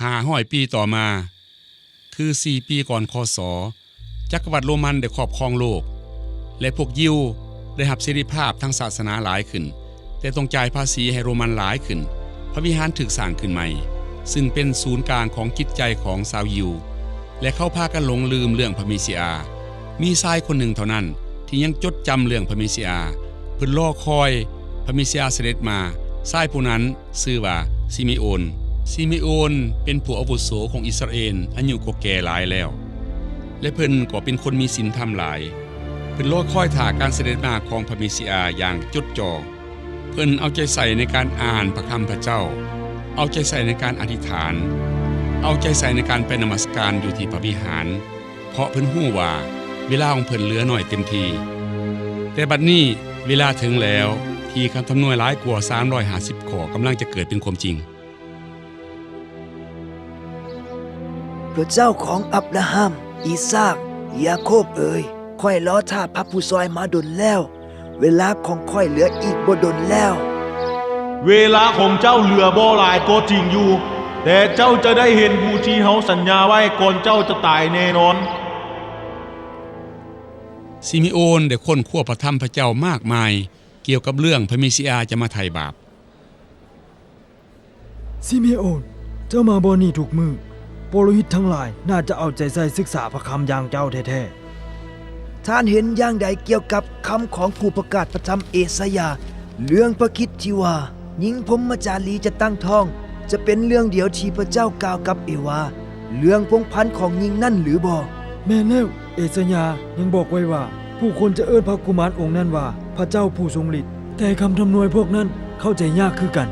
ຫ້າຮ້ອຍປີຕໍ່ມາ, ຄື ສີ່ປີກ່ອນ ຄ.ສ. ຈັກກະວັດໂຣມັນໄດ້ຄອບຄອງໂລກ ແລະ ພວກຢິວໄດ້ຮັບເສລີພາບທາງສາສະໜາຫຼາຍຂຶ້ນ, ແຕ່ຕ້ອງຈ່າຍພາສີໃຫ້ໂຣມັນຫຼາຍຂຶ້ນ. ພະວິຫານຖືກສ້າງຂຶ້ນໃໝ່, ຊຶ່ງເປັນສູນກາງຂອງຈິດໃຈຂອງຊາວຢິວ, ແລະ ເຂົາພາກັນຫຼົງລືມເລື່ອງພະເມຊິອາ. ມີຊາຍຄົນໜຶ່ງເທົ່ານັ້ນທີ່ຍັງຈົດຈຳເລື່ອງພະເມຊິອາ. ເພິ່ນລໍຄອຍພະເມຊິອາສະເດັດມາ. ຊາຍຜູ້ນັ້ນ ຊື່ວ່າຊີເມໂອນ. ຊີເມໂອນເປັນຜູ້ອາວຸໂສຂອງອິສຣາເອນ, ອາຍຸກໍແກ່ຫຼາຍແລ້ວ ແລະ ເພິ່ນກໍເປັນຄົນມີສິນທຳຫຼາຍ. ເພິ່ນລໍຄອຍຖ້າການສະເດັດມາຂອງພະເມຊິອາຢ່າງຈົດຈ່ອ. ເພິ່ນເອົາໃຈໃສ່ໃນການອ່ານພະຄຳພະເຈົ້າ, ເອົາໃຈໃສ່ໃນການອະທິຖານ, ເອົາໃຈໃສ່ໃນການໄປນະມັດສະການຢູ່ທີ່ພະວິຫານ. ເພາະເພິ່ນຮູ້ວ່າເວລາຂອງເພິ່ນເຫຼືອໜ້ອຍເຕັມທີ່. ແຕ່ບັດນີ້ເວລາເຖິງແລ້ວ ທີ່ຄຳທຳນວຍຫຼາຍກວ່າສາມຮ້ອຍຫ້າສິບຂໍ້ກຳລັງຈະເກີດເປັນຄວາມຈິງ. ພະເຈົ້າຂອງອັບຣາຮາມ, ອີສາກ, ຢາໂຄບເອີຍ, ຂ້ອຍລໍຖ້າພະຜູ້ຊ່ອຍມາດົນແລ້ວ. ເວລາຂອງຂ້ອຍເຫຼືອອີກບໍ່ດົນແລ້ວ. ເວລາຂອງເຈົ້າເຫຼືອບໍ່ຫຼາຍກໍຈິງຢູ່, ແຕ່ເຈົ້າຈະໄດ້ເຫັນຜູ້ທີ່ເຮົາສັນຍາໄວ້ກ່ອນເຈົ້າຈະຕາຍແນ່ນອນ. ຊີເມໂອນໄດ້ຄົ້ນຄວ້າພະທຳພະເຈົ້າມາກມາຍກ່ຽວກັບເລື່ອງພະເມຊິອາຈະມາໄຖ່ບາບ. ຊີເມໂອນ, ເຈົ້າມາບ່ອນນີ້ທຸກມື້. ປະໂລຫິດທັງຫຼາຍໜ້າຈະເອົາໃຈໃສ່ສຶກສາພະຄຳຢ່າງເຈົ້າແທ້ໆ. ທ່ານເຫັນຢ່າງໃດກ່ຽວກັບຄຳຂອງຜູ້ປະກາດພະທຳເອຊາຍາ ເລື່ອງພະຄຣິດທີ່ວ່າ ຍິງພົມມະຈາລີຈະຕັ້ງທ້ອງ? ຈະເປັນເລື່ອງດຽວທີ່ພະເຈົ້າກ່າວກັບເອວາ ເລື່ອງພົງພັນຂອງຍິງນັ້ນຫຼືບໍ່? ແມ່ນແລ້ວ, ເອຊາຍາຍັງບອກໄວ້ວ່າ ຜູ້ຄົນຈະເອີ້ນພະກຸມານອົງນັ້ນວ່າ ພະເຈົ້າຜູ້ຊົງລິດ. ແຕ່ຄຳທຳນວຍພວກນັ້ນເຂົ້າໃຈຍາກຄືກັນ.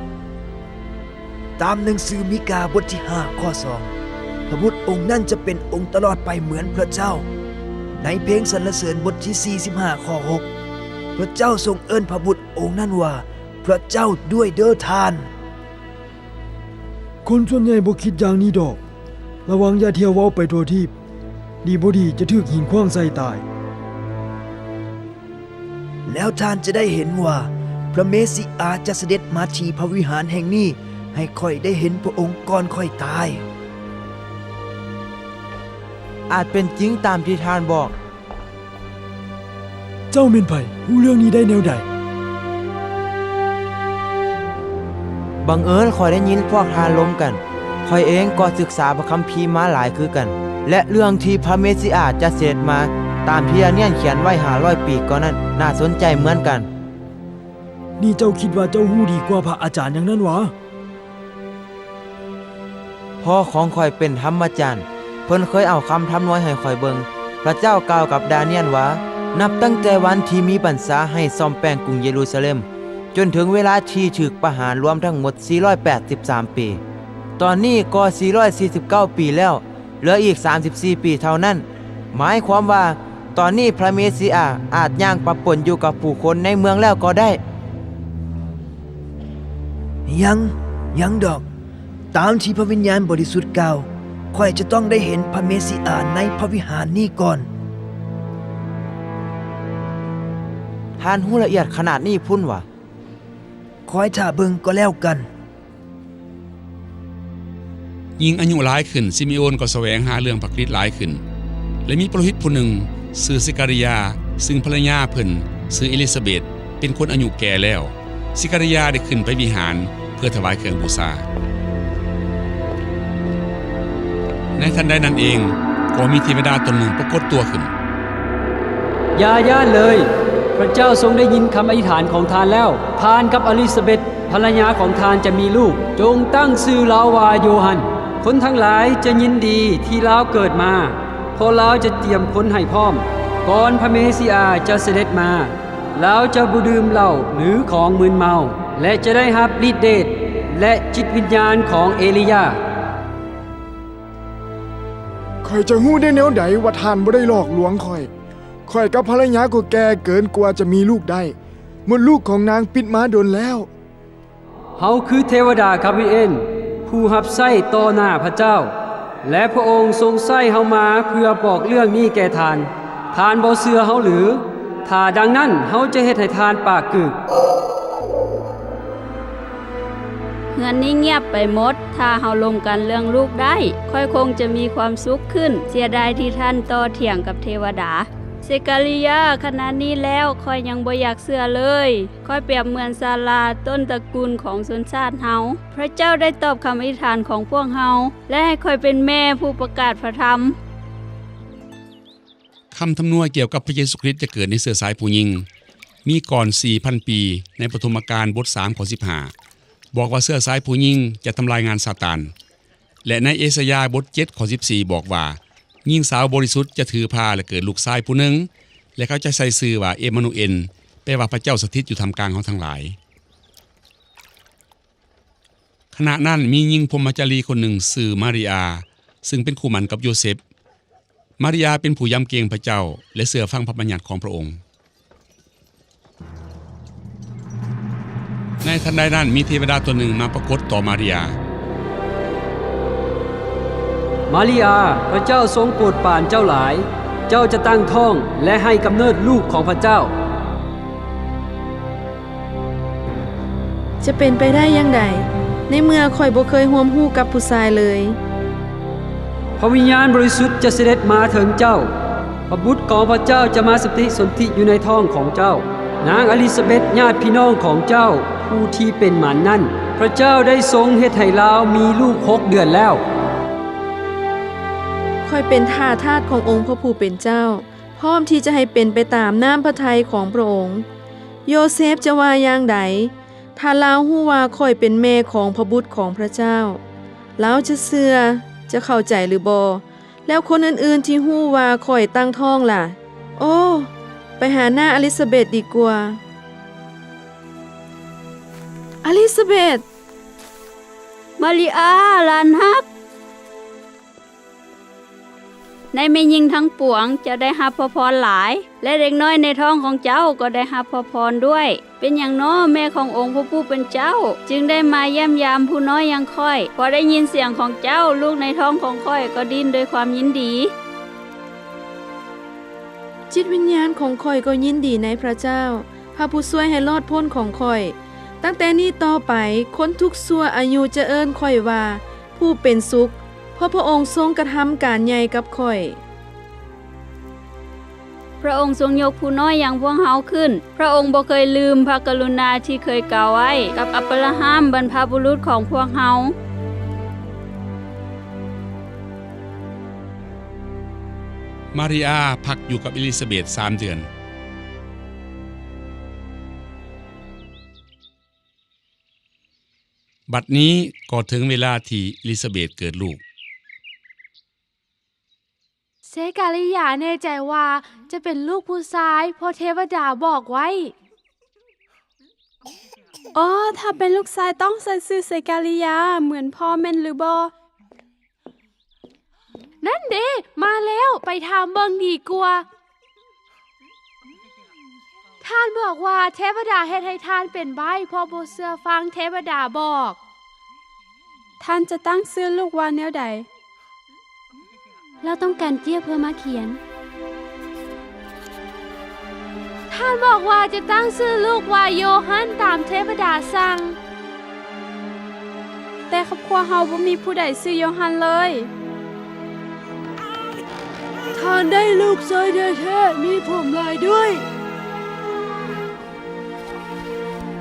ຕາມໜັງສືມີກາບົດທີຫ້າ ຂໍ້ສອງ ພະບຸດອົງນັ້ນຈະເປັນອົງຕະຫຼອດໄປເໝືອນພະເຈົ້າ. ໃນເພງສັນລະເສີນບົດທີສີ່ສິບຫ້າ ຂໍ້ຫົກ ພະເຈົ້າຊົງເອີ້ນພະບຸດອົງນັ້ນວ່າ ພະເຈົ້າດ້ວຍເດີທ່ານ. ຄົນສ່ວນໃຫຍ່ບໍ່ຄິດຢ່າງນີ້ດອກ. ລະວັງຢ່າທ່ຽວເວົ້າໄປທົ່ວທີບ, ດີບໍ່ດີຈະຖືກຫີນຂວ້າງໃສ່ຕາຍ. ແລ້ວທ່ານຈະໄດ້ເຫັນວ່າ ພະເມຊິອາຈະສະເດັດມາທີ່ພະວິຫານແຫ່ງນີ້ ໃຫ້ຂ້ອຍໄດ້ເຫັນພະອົງກ່ອນຂ້ອຍຕາຍ. ອາດເປັນຈິງຕາມທີ່ທ່ານບອກ. ເຈົ້າແມ່ນໃຜ? ຮູ້ເລື່ອງນີ້ໄດ້ແນວໃດ? ບັງເອີນຂ້ອຍໄດ້ຍິນພວກທ່ານລົມກັນ. ຂ້ອຍເອງກໍສຶກສາພະຄຳພີມາຫຼາຍຄືກັນ ແລະ ເລື່ອງທີ່ພະເມຊິອາຈະເສດມາຕາມທີ່ດານຽນຂຽນໄວ້ຫ້າຮ້ອຍປີກ່ອນນັ້ນ ໜ້າສົນໃຈເໝືອນກັນ. ນີ້ເຈົ້າຄິດວ່າເຈົ້າຮູ້ດີກວ່າພະອາຈານຢ່າງນັ້ນຫວາ? ພໍ່ຂອງຂ້ອຍເປັນທຳມະຈານ, ເພິ່ນເຄີຍເອົາຄຳທຳນວຍໃຫ້ຂ້ອຍເບິ່ງ. ພະເຈົ້າກ່າວກັບດານຽນວ່າ ນັບຕັ້ງແຕ່ວັນທີ່ມີບັນຊາໃຫ້ສ້ອມແປງກຸງເຢຣູຊາເລັມ ຈົນເຖິງເວລາທີ່ຖືກປະຫານລວມທັງໝົດສີ່ຮ້ອຍແປດສິບສາມປີ. ຕອນນີ້ກໍສີ່ຮ້ອຍສີ່ສິບເກົ້າປີແລ້ວ, ເຫຼືອອີກສາມສິບສີ່ປີເທົ່ານັ້ນ. ໝາຍຄວາມວ່າ ຕອນນີ້ພະເມຊິອາອາດຍ່າງປະປົນຢູ່ກັບຜູ້ຄົນໃນເມືອງແລ້ວກໍໄດ້. ຍັງ, ຍັງດອກ. ຕາມທີ່ພະວິນຍານບໍລິສຸດກ່າວ, ຂ້ອຍຈະຕ້ອງໄດ້ເຫັນພະເມຊິອາໃນພະວິຫານນີ້ກ່ອນ. ທ່ານຮູ້ລະອຽດຂະໜາດນີ້ພຸ້ນຫວາ? ຄອຍຖ້າເບິ່ງກໍແລ້ວກັນ. ຍິ່ງອາຍຸຫຼາຍຂຶ້ນ, ຊິເມໂອນກໍສະແຫວງຫາເລື່ອງພະຄຣິດຫຼາຍຂຶ້ນ ແລະ ມີປະໂລຫິດຜູ້ໜຶ່ງຊື່ຊິກາຣິຢາ, ຊຶ່ງພັນລະຍາເພິ່ນຊື່ເອລິຊາເບັດ, ເປັນຄົນອາຍຸແກ່ແລ້ວ. ຊິກາຣິຢາໄດ້ຂຶ້ນໄປວິຫານເພື່ອຖວາຍເຄື່ອງບູຊາ. ໃນທັນໃດນັ້ນເອງ, ກໍມີເທວະດາຕົນໜຶ່ງປາກົດຕົວຂຶ້ນ. ຢ່າຢ້ານເລີຍ, ພະເຈົ້າຊົງໄດ້ຍິນຄຳອະທິຖານຂອງທ່ານແລ້ວ. ທ່ານກັບເອລິຊາເບັດ ພັນລະຍາຂອງທ່ານຈະມີລູກ. ຈົ່ງຕັ້ງຊື່ລາວວ່າໂຢຮັນ. ຄົນທັງຫຼາຍຈະຍິນດີທີ່ລາວເກີດມາ, ເພາະລາວຈະຕຽມຄົນໃຫ້ພ້ອມ. ກ່ອນພະເມຊິອາຈະສະເດັດມາ, ລາວຈະບໍ່ດື່ມເຫຼົ້າ ຫຼື ຂອງມຶນເມົາ, ແລະ ຈະໄດ້ຮັບລິດເດດ ແລະ ຈິດວິນຍານຂອງເອລີຢາ. ຂ້ອຍຈະຮູ້ໄດ້ແນວໃດວ່າທ່ານບໍ່ໄດ້ຫຼອກລວງຂ້ອຍ? ຂ້ອຍກັບພັນລະຍາກໍແກ່ເກີນກວ່າຈະມີລູກໄດ້. ມົດລູກຂອງນາງປິດມາດົນແລ້ວ. ເຮົາຄືເທວະດາກາບຣິເອນ ຜູ້ຮັບໃຊ້ຕໍ່ໜ້າພະເຈົ້າ, ແລະ ພະອົງຊົງໃຊ້ເຮົາມາເພື່ອບອກເລື່ອງນີ້ແກ່ທ່ານ. ທ່ານບໍ່ເຊື່ອເຮົາຫຼື? ຖ້າດັ່ງນັ້ນ, ເຮົາຈະເຮັດໃຫ້ທ່ານປາກກືກ. ເຮືອນນີ້ງຽບໄປໝົດ. ຖ້າເຮົາລົມກັນເລື່ອງລູກໄດ້, ຂ້ອຍຄົງຈະມີຄວາມສຸກຂຶ້ນ. ເສຍດາຍທີ່ທ່ານຕໍ່ຖຽງກັບເທວະດາ. ເຊກາລິຍາ, ຂະນະນີ້ແລ້ວ, ຂ້ອຍຍັງບໍ່ຢາກເຊື່ອເລີຍ. ຂ້ອຍປຽບເໝືອນຊາລາ, ຕົ້ນຕະກູນຂອງຊົນຊາດເຮົາ. ພຣະເຈົ້າໄດ້ຕອບຄຳອະທິຖານຂອງພວກເຮົາ ແລະ ໃຫ້ຂ້ອຍເປັນແມ່ຜູ້ປະກາດພຣະທຳ. ຄຳທຳນວຍກ່ຽວກັບພຣະເຢຊູຄຣິດຈະເກີດໃນເຊື້ອສາຍຜູ້ຍິງ ມີກ່ອນສີ່ພັນປີ ໃນປະຖົມມະການບົດສາມ ຂໍ້ສິບຫ້າ ບອກວ່າເຊື້ອສາຍຜູ້ຍິງຈະທຳລາຍງານຊາຕານ ແລະ ໃນເອສາຍາບົດເຈັດ ຂໍ້ສິບສີ່ ບອກວ່າ ຍິງສາວບໍລິສຸດຈະຖືພາ ແລະ ເກີດລູກຊາຍຜູ້ໜຶ່ງ ແລະ ເຂົາຈະໃສ່ຊື່ວ່າເອມານູເອນ, ແປວ່າ ພຣະເຈົ້າສະຖິດຢູ່ທ່າມກາງເຮົາທັງຫຼາຍ. ຂະນະນັ້ນມີຍິງພົມມະຈາລີຄົນໜຶ່ງຊື່ມາຣິອາ ຊຶ່ງເປັນຄູ່ໝັ້ນກັບໂຢເຊັບ. ມາຣິອາເປັນຜູ້ຢຳເກງພຣະເຈົ້າ ແລະ ເຊື່ອຟັງພຣະບັນຍັດຂອງພຣະອົງ. ໃນທັນໃດນັ້ນມີເທວະດາຕົວໜຶ່ງມາປາກົດຕໍ່ມາຣິອາ. ມາຣິອາ, ພຣະເຈົ້າຊົງໂປດປານເຈົ້າຫຼາຍ, ເຈົ້າຈະຕັ້ງທ້ອງ ແລະ ໃຫ້ກຳເນີດລູກຂອງພຣະເຈົ້າ. ຈະເປັນໄປໄດ້ຢ່າງໃດ ໃນເມື່ອຂ້ອຍບໍ່ເຄີຍຮ່ວມຮູ້ກັບຜູ້ຊາຍເລີຍ? ພຣະວິນຍານບໍລິສຸດຈະສະເດັດມາເຖິງເຈົ້າ. ພຣະບຸດຂອງພຣະເຈົ້າຈະມາປະຕິສົນທິຢູ່ໃນທ້ອງຂອງເຈົ້າ. ນາງເອລິຊາເບັດຍາດພີ່ນ້ອງຂອງເຈົ້າຜູ້ທີ່ເປັນໝັນນັ້ນ, ພຣະເຈົ້າໄດ້ຊົງເຮັດໃຫ້ລາວມີລູກຫົກເດືອນແລ້ວ. ຂ້ອຍເປັນຖ້າທາດຂອງອົງພຣະຜູ້ເປັນເຈົ້າ, ພ້ອມທີ່ຈະໃຫ້ເປັນໄປຕາມນ້ຳພຣະໄທຂອງພຣະອົງ. ໂຢເຊັບຈະວ່າຢ່າງໃດ ຖ້າລາວຮູ້ວ່າຂ້ອຍເປັນແມ່ຂອງພຣະບຸດຂອງພຣະເຈົ້າ? ລາວຈະເຊື່ອ, ຈະເຂົ້າໃຈຫຼືບໍ່? ແລ້ວຄົນອື່ນໆທີ່ຮູ້ວ່າຂ້ອຍຕັ້ງທ້ອງລະ? ໂອ້, ໄປຫານ້າເອລິຊາເບັດດີກວ່າ. ເອລິຊາເບັດ! ມາຣິອາ, ຫຼານຮັກ! ໃນແມ່ຍິງທັງປວງ, ເຈົ້າໄດ້ຮັບພຣະພອນຫຼາຍ, ແລະ ເດັກນ້ອຍໃນທ້ອງຂອງເຈົ້າກໍໄດ້ຮັບພຣະພອນດ້ວຍ. ເປັນຫຍັງນໍ ແມ່ຂອງອົງພຣະຜູ້ເປັນເຈົ້າ ຈຶ່ງໄດ້ມາຢ້ຽມຢາມຜູ້ນ້ອຍຢ່າງຂ້ອຍ? ພໍໄດ້ຍິນສຽງຂອງເຈົ້າ, ລູກໃນທ້ອງຂອງຂ້ອຍກໍດີ້ນດ້ວຍຄວາມຍິນດີ. ຈິດວິນຍານຂອງຂ້ອຍກໍຍິນດີໃນພຣະເຈົ້າ, ພຣະຜູ້ຊ່ວຍໃຫ້ລອດພົ້ນຂອງຂ້ອຍ. ຕັ້ງແຕ່ນີ້ຕໍ່ໄປ, ຄົນທຸກຊົ່ວອາຍຸຈະເອີ້ນຂ້ອຍວ່າ ຜູ້ເປັນສຸກ, ເພາະພຣະອົງຊົງກະທຳການໃຫຍ່ກັບຂ້ອຍ. ພຣະອົງຊົງຍົກຜູ້ນ້ອຍຢ່າງພວກເຮົາຂຶ້ນ. ພຣະອົງບໍ່ເຄີຍລືມພຣະກະລຸນາທີ່ເຄີຍກ່າວໄວ້ກັບອັບຣາຮາມ, ບັນພະບຸລຸດຂອງພວກເຮົາ. ມາຣິອາພັກຢູ່ກັບເອລິຊາເບັດສາມເດືອນ. ບັດນີ້ກໍເຖິງເວລາທີ່ເອລິຊາເບັດເກີດລູກ. ເຊກາລິຢາແນ່ໃຈວ່າຈະເປັນລູກຜູ້ຊາຍ, ເພາະເທວະດາບອກໄວ້. ໂອ້, ຖ້າເປັນລູກຊາຍຕ້ອງໃສ່ຊື່ເຊກາລິຢາ ເໝືອນພໍ່ແມ່ນຫຼືບໍ່? ນັ້ນເດ, ມາແລ້ວ, ໄປຖາມເບິ່ງດີກວ່າ. ທ່ານບອກວ່າເທວະດາເຮັດໃຫ້ທ່ານເປັນໃບ້ ເພາະບໍ່ເຊື່ອຟັງເທວະດາບອກ. ທ່ານຈະຕັ້ງຊື່ລູກວ່າແນວໃດ? ລາວຕ້ອງການເຈ້ຍເພື່ອມາຂຽນ. ທ່ານບອກວ່າຈະຕັ້ງຊື່ລູກວ່າໂຢຮັນຕາມເທວະດາສັ່ງ. ແຕ່ຄອບຄົວເຮົາບໍ່ມີຜູ້ໃດຊື່ໂຢຮັນເລີຍ. ທ່ານໄດ້ລູກຊາຍແທ້ໆ, ມີຜົມຫຼາຍດ້ວຍ.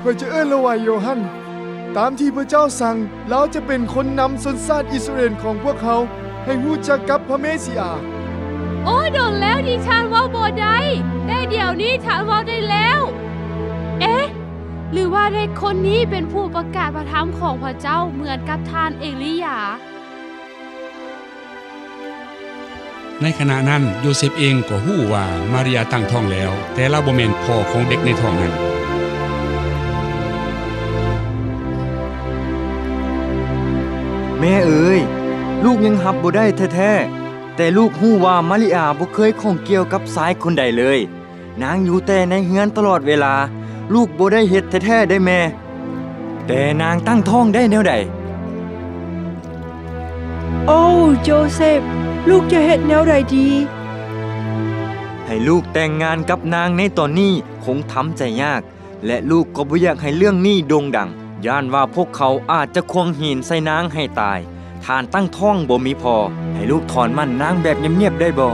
ຂ້ອຍຈະເອີ້ນລາວວ່າໂຢຮັນ, ຕາມທີ່ພະເຈົ້າສັ່ງ, ລາວຈະເປັນຄົນນຳຊົນຊາດອິດສະຣາເອນຂອງພວກເຮົາໃຫ້ຮູ້ຈັກກັບພະເມຊິອາ. ໂອ້, ດົນແລ້ວທີ່ທ່ານເວົ້າບໍ່ໄດ້, ແຕ່ດຽວນີ້ທ່ານເວົ້າໄດ້ແລ້ວ. ເອ ຫຼືວ່າເດັກຄົນນີ້ເປັນຜູ້ປະກາດພະທຳຂອງພະເຈົ້າເໝືອນກັບທ່ານເອລີຢາ? ໃນຂະນະນັ້ນ, ໂຢເຊັບເອງກໍຮູ້ວ່າມາຣິອາຕັ້ງທ້ອງແລ້ວ, ແຕ່ລາວບໍ່ແມ່ນພໍ່ຂອງເດັກໃນທ້ອງນັ້ນ. ແມ່ເອີຍ, ລູກຍັງຮັບບໍ່ໄດ້ແທ້ໆ, ແຕ່ລູກຮູ້ວ່າມາຣິອາບໍ່ເຄີຍຂ້ອງກ່ຽວກັບຊາຍຄົນໃດເລີຍ. ນາງຢູ່ແຕ່ໃນເຮືອນຕະຫຼອດເວລາ, ລູກບໍ່ໄດ້ເຮັດແທ້ໆເດ້ແມ່. ແຕ່ນາງຕັ້ງທ້ອງໄດ້ແນວໃດ? ໂອ້ ໂຢເຊັບ, ລູກຈະເຮັດແນວໃດດີ? ໃຫ້ລູກແຕ່ງງານກັບນາງໃນຕອນນີ້ຄົງທຳໃຈຍາກ, ແລະ ລູກກໍບໍ່ຢາກໃຫ້ເລື່ອງນີ້ໂດ່ງດັງ ຢ້ານວ່າພວກເຂົາອາດຈະຂວ້າງຫີນໃສ່ນາງໃຫ້ຕາຍ. ທ່ານຕັ້ງທ້ອງບໍ່ມີພໍ່, ໃຫ້ລູກຖອນໝັ້ນນາງແບບງຽບໆໄດ້ບໍ່?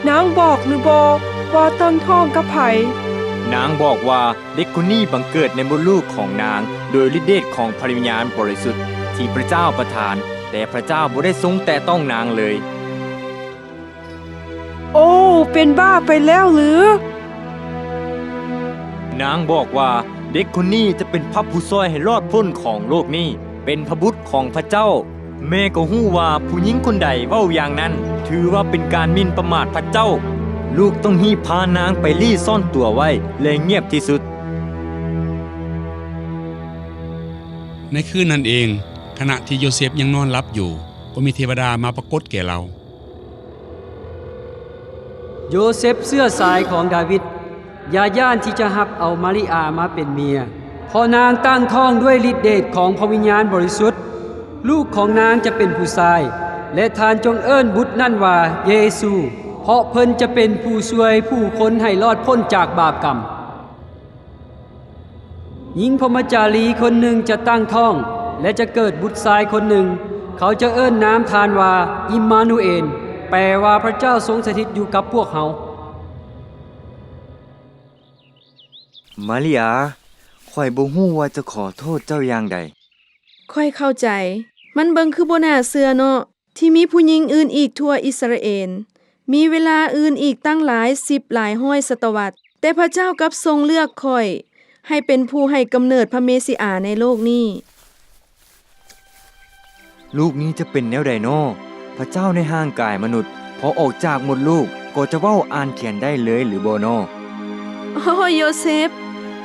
ນາງບອກຫຼືບໍ່ວ່າຕັ້ງທ້ອງກັບໃຜ? ນາງບອກວ່າເດັກຄົນນີ້ບັງເກີດໃນມົດລູກຂອງນາງ ໂດຍລິດເດດຂອງພະວິນຍານບໍລິສຸດທີ່ພະເຈົ້າປະທານ, ແຕ່ພະເຈົ້າບໍ່ໄດ້ຊົງແຕະຕ້ອງນາງເລີຍ. ໂອ້ ເປັນບ້າໄປແລ້ວຫຼື? ນາງບອກວ່າເດັກຄົນນີ້ຈະເປັນພະຜູ້ຊ່ອຍໃຫ້ລອດພົ້ນຂອງໂລກນີ້, ເປັນພະບຸດຂອງພະເຈົ້າ. ແມ່ກໍຮູ້ວ່າຜູ້ຍິງຄົນໃດເວົ້າຢ່າງນັ້ນ ຖືວ່າເປັນການໝິ່ນປະໝາດພະເຈົ້າ. ລູກຕ້ອງຮີບພານາງໄປລີ້ຊ່ອນຕົວໄວ້ ແລະ ງຽບທີ່ສຸດ. ໃນຄືນນັ້ນເອງ, ຂະນະທີ່ໂຢເຊັບຍັງນອນຫຼັບຢູ່, ກໍມີເທວະດາມາປາກົດແກ່ລາວ. ໂຢເຊັບເຊື້ອສາຍຂອງດາວິດ, ຢ່າຢ້ານທີ່ຈະຮັບເອົາມາຣິອາມາເປັນເມຍ, ເພາະນາງຕັ້ງທ້ອງດ້ວຍລິດເດດຂອງພະວິນຍານບໍລິສຸດ. ລູກຂອງນາງຈະເປັນຜູ້ຊາຍ, ແລະ ທ່ານຈົ່ງເອີ້ນບຸດນັ້ນວ່າເຢຊູ, ເພາະເພິ່ນຈະເປັນຜູ້ຊ່ວຍຜູ້ຄົນໃຫ້ລອດພົ້ນຈາກບາບກຳ. ຍິງພົມມະຈາລີຄົນໜຶ່ງຈະຕັ້ງທ້ອງ ແລະ ຈະເກີດບຸດຊາຍຄົນໜຶ່ງ. ເຂົາຈະເອີ້ນນາມທ່ານວ່າ ອີມມານູເອນ, ແປວ່າ ພະເຈົ້າຊົງສະຖິດຢູ່ກັບພວກເຮົາ. ມາຣິອາ, ຂ້ອຍບໍ່ຮູ້ວ່າຈະຂໍໂທດເຈົ້າຢ່າງໃດ. ຂ້ອຍເຂົ້າໃຈ. ມັນເບິ່ງຄືບໍ່ໜ້າເຊື່ອເນາະ. ທີ່ມີຜູ້ຍິງອື່ນອີກທົ່ວອິດສະຣາເອນ, ມີເວລາອື່ນອີກຕັ້ງຫຼາຍສິບຫຼາຍຮ້ອຍສະຕະວັດ, ແຕ່ພະເຈົ້າກັບຊົງເລືອກຂ້ອຍໃຫ້ເປັນຜູ້ໃຫ້ກຳເນີດພະເມຊິອາໃນໂລກນີ້. ລູກນີ້ຈະເປັນແນວໃດນໍ? ພະເຈົ້າໃນຮ່າງກາຍມະນຸດ, ພໍອອກຈາກມົດລູກ, ກໍຈະເວົ້າອ່ານຂຽນໄດ້ເລີຍຫຼືບໍ່ນໍ? ໂອ້ ໂຢເຊັບ,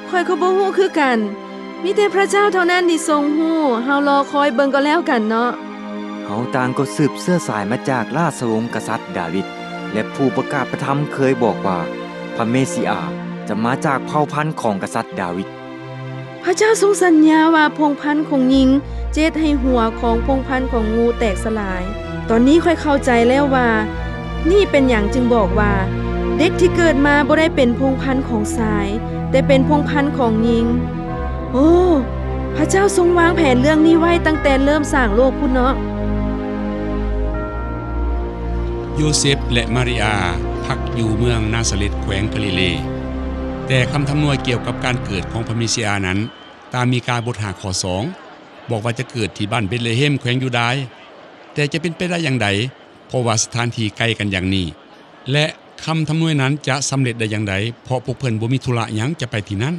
ຂ້ອຍກໍບໍ່ຮູ້ຄືກັນ. ມີແຕ່ພະເຈົ້າເທົ່ານັ້ນທີ່ຊົງຮູ້. ເຮົາລໍຄອຍເບິ່ງກໍແລ້ວກັນເນາະ. ເຮົາຕ່າງກໍສືບເຊື້ອສາຍມາຈາກລາຊະວົງກະສັດດາວິດ, ແລະ ຜູ້ປະກາດພະທຳເຄີຍບອກວ່າ ພະເມຊິອາຈະມາຈາກເຜົ່າພັນຂອງກະສັດດາວິດ. ພະເຈົ້າຊົງສັນຍາວ່າພົງພັນຂອງຍິງຈະເຮັດໃຫ້ຫົວຂອງພົງພັນຂອງງູແຕກສະຫຼາຍ. ຕອນນີ້ຂ້ອຍເຂົ້າໃຈແລ້ວວ່າ ນີ້ເປັນຫຍັງຈຶ່ງບອກວ່າ ເດັກທີ່ເກີດມາບໍ່ໄດ້ເປັນພົງພັນຂອງຊາຍ, ແຕ່ເປັນພົງພັນຂອງຍິງ. ໂອ້, ພະເຈົ້າຊົງວາງແຜນເລື່ອງນີ້ໄວ້ຕັ້ງແຕ່ເລີ່ມສ້າງໂລກພຸ້ນເນາະ. ໂຍເຊັບ ແລະ ມາຣິອາ ພັກຢູ່ເມືອງນາຊາເລັດ ແຂວງກາລີເລ. ແຕ່ຄຳທຳນວຍກ່ຽວກັບການເກີດຂອງພະເມຊິອານັ້ນ, ຕາມມີກາບົດຫ້າ ຂໍ້ສອງ ບອກວ່າຈະເກີດທີ່ບ້ານເບັດເລເຮັມ ແຂວງຢູດາ. ແຕ່ຈະເປັນໄປໄດ້ຢ່າງໃດ? ເພາະວ່າສະຖານທີ່ໃກ້ກັນຢ່າງນີ້ ແລະ ຄຳທຳນວຍນັ້ນຈະສຳເລັດໄດ້ຢ່າງໃດ? ເພາະພວກເພິ່ນບໍ່ມີທຸລະຫຍັງຈະໄປທີ່ນັ້ນ.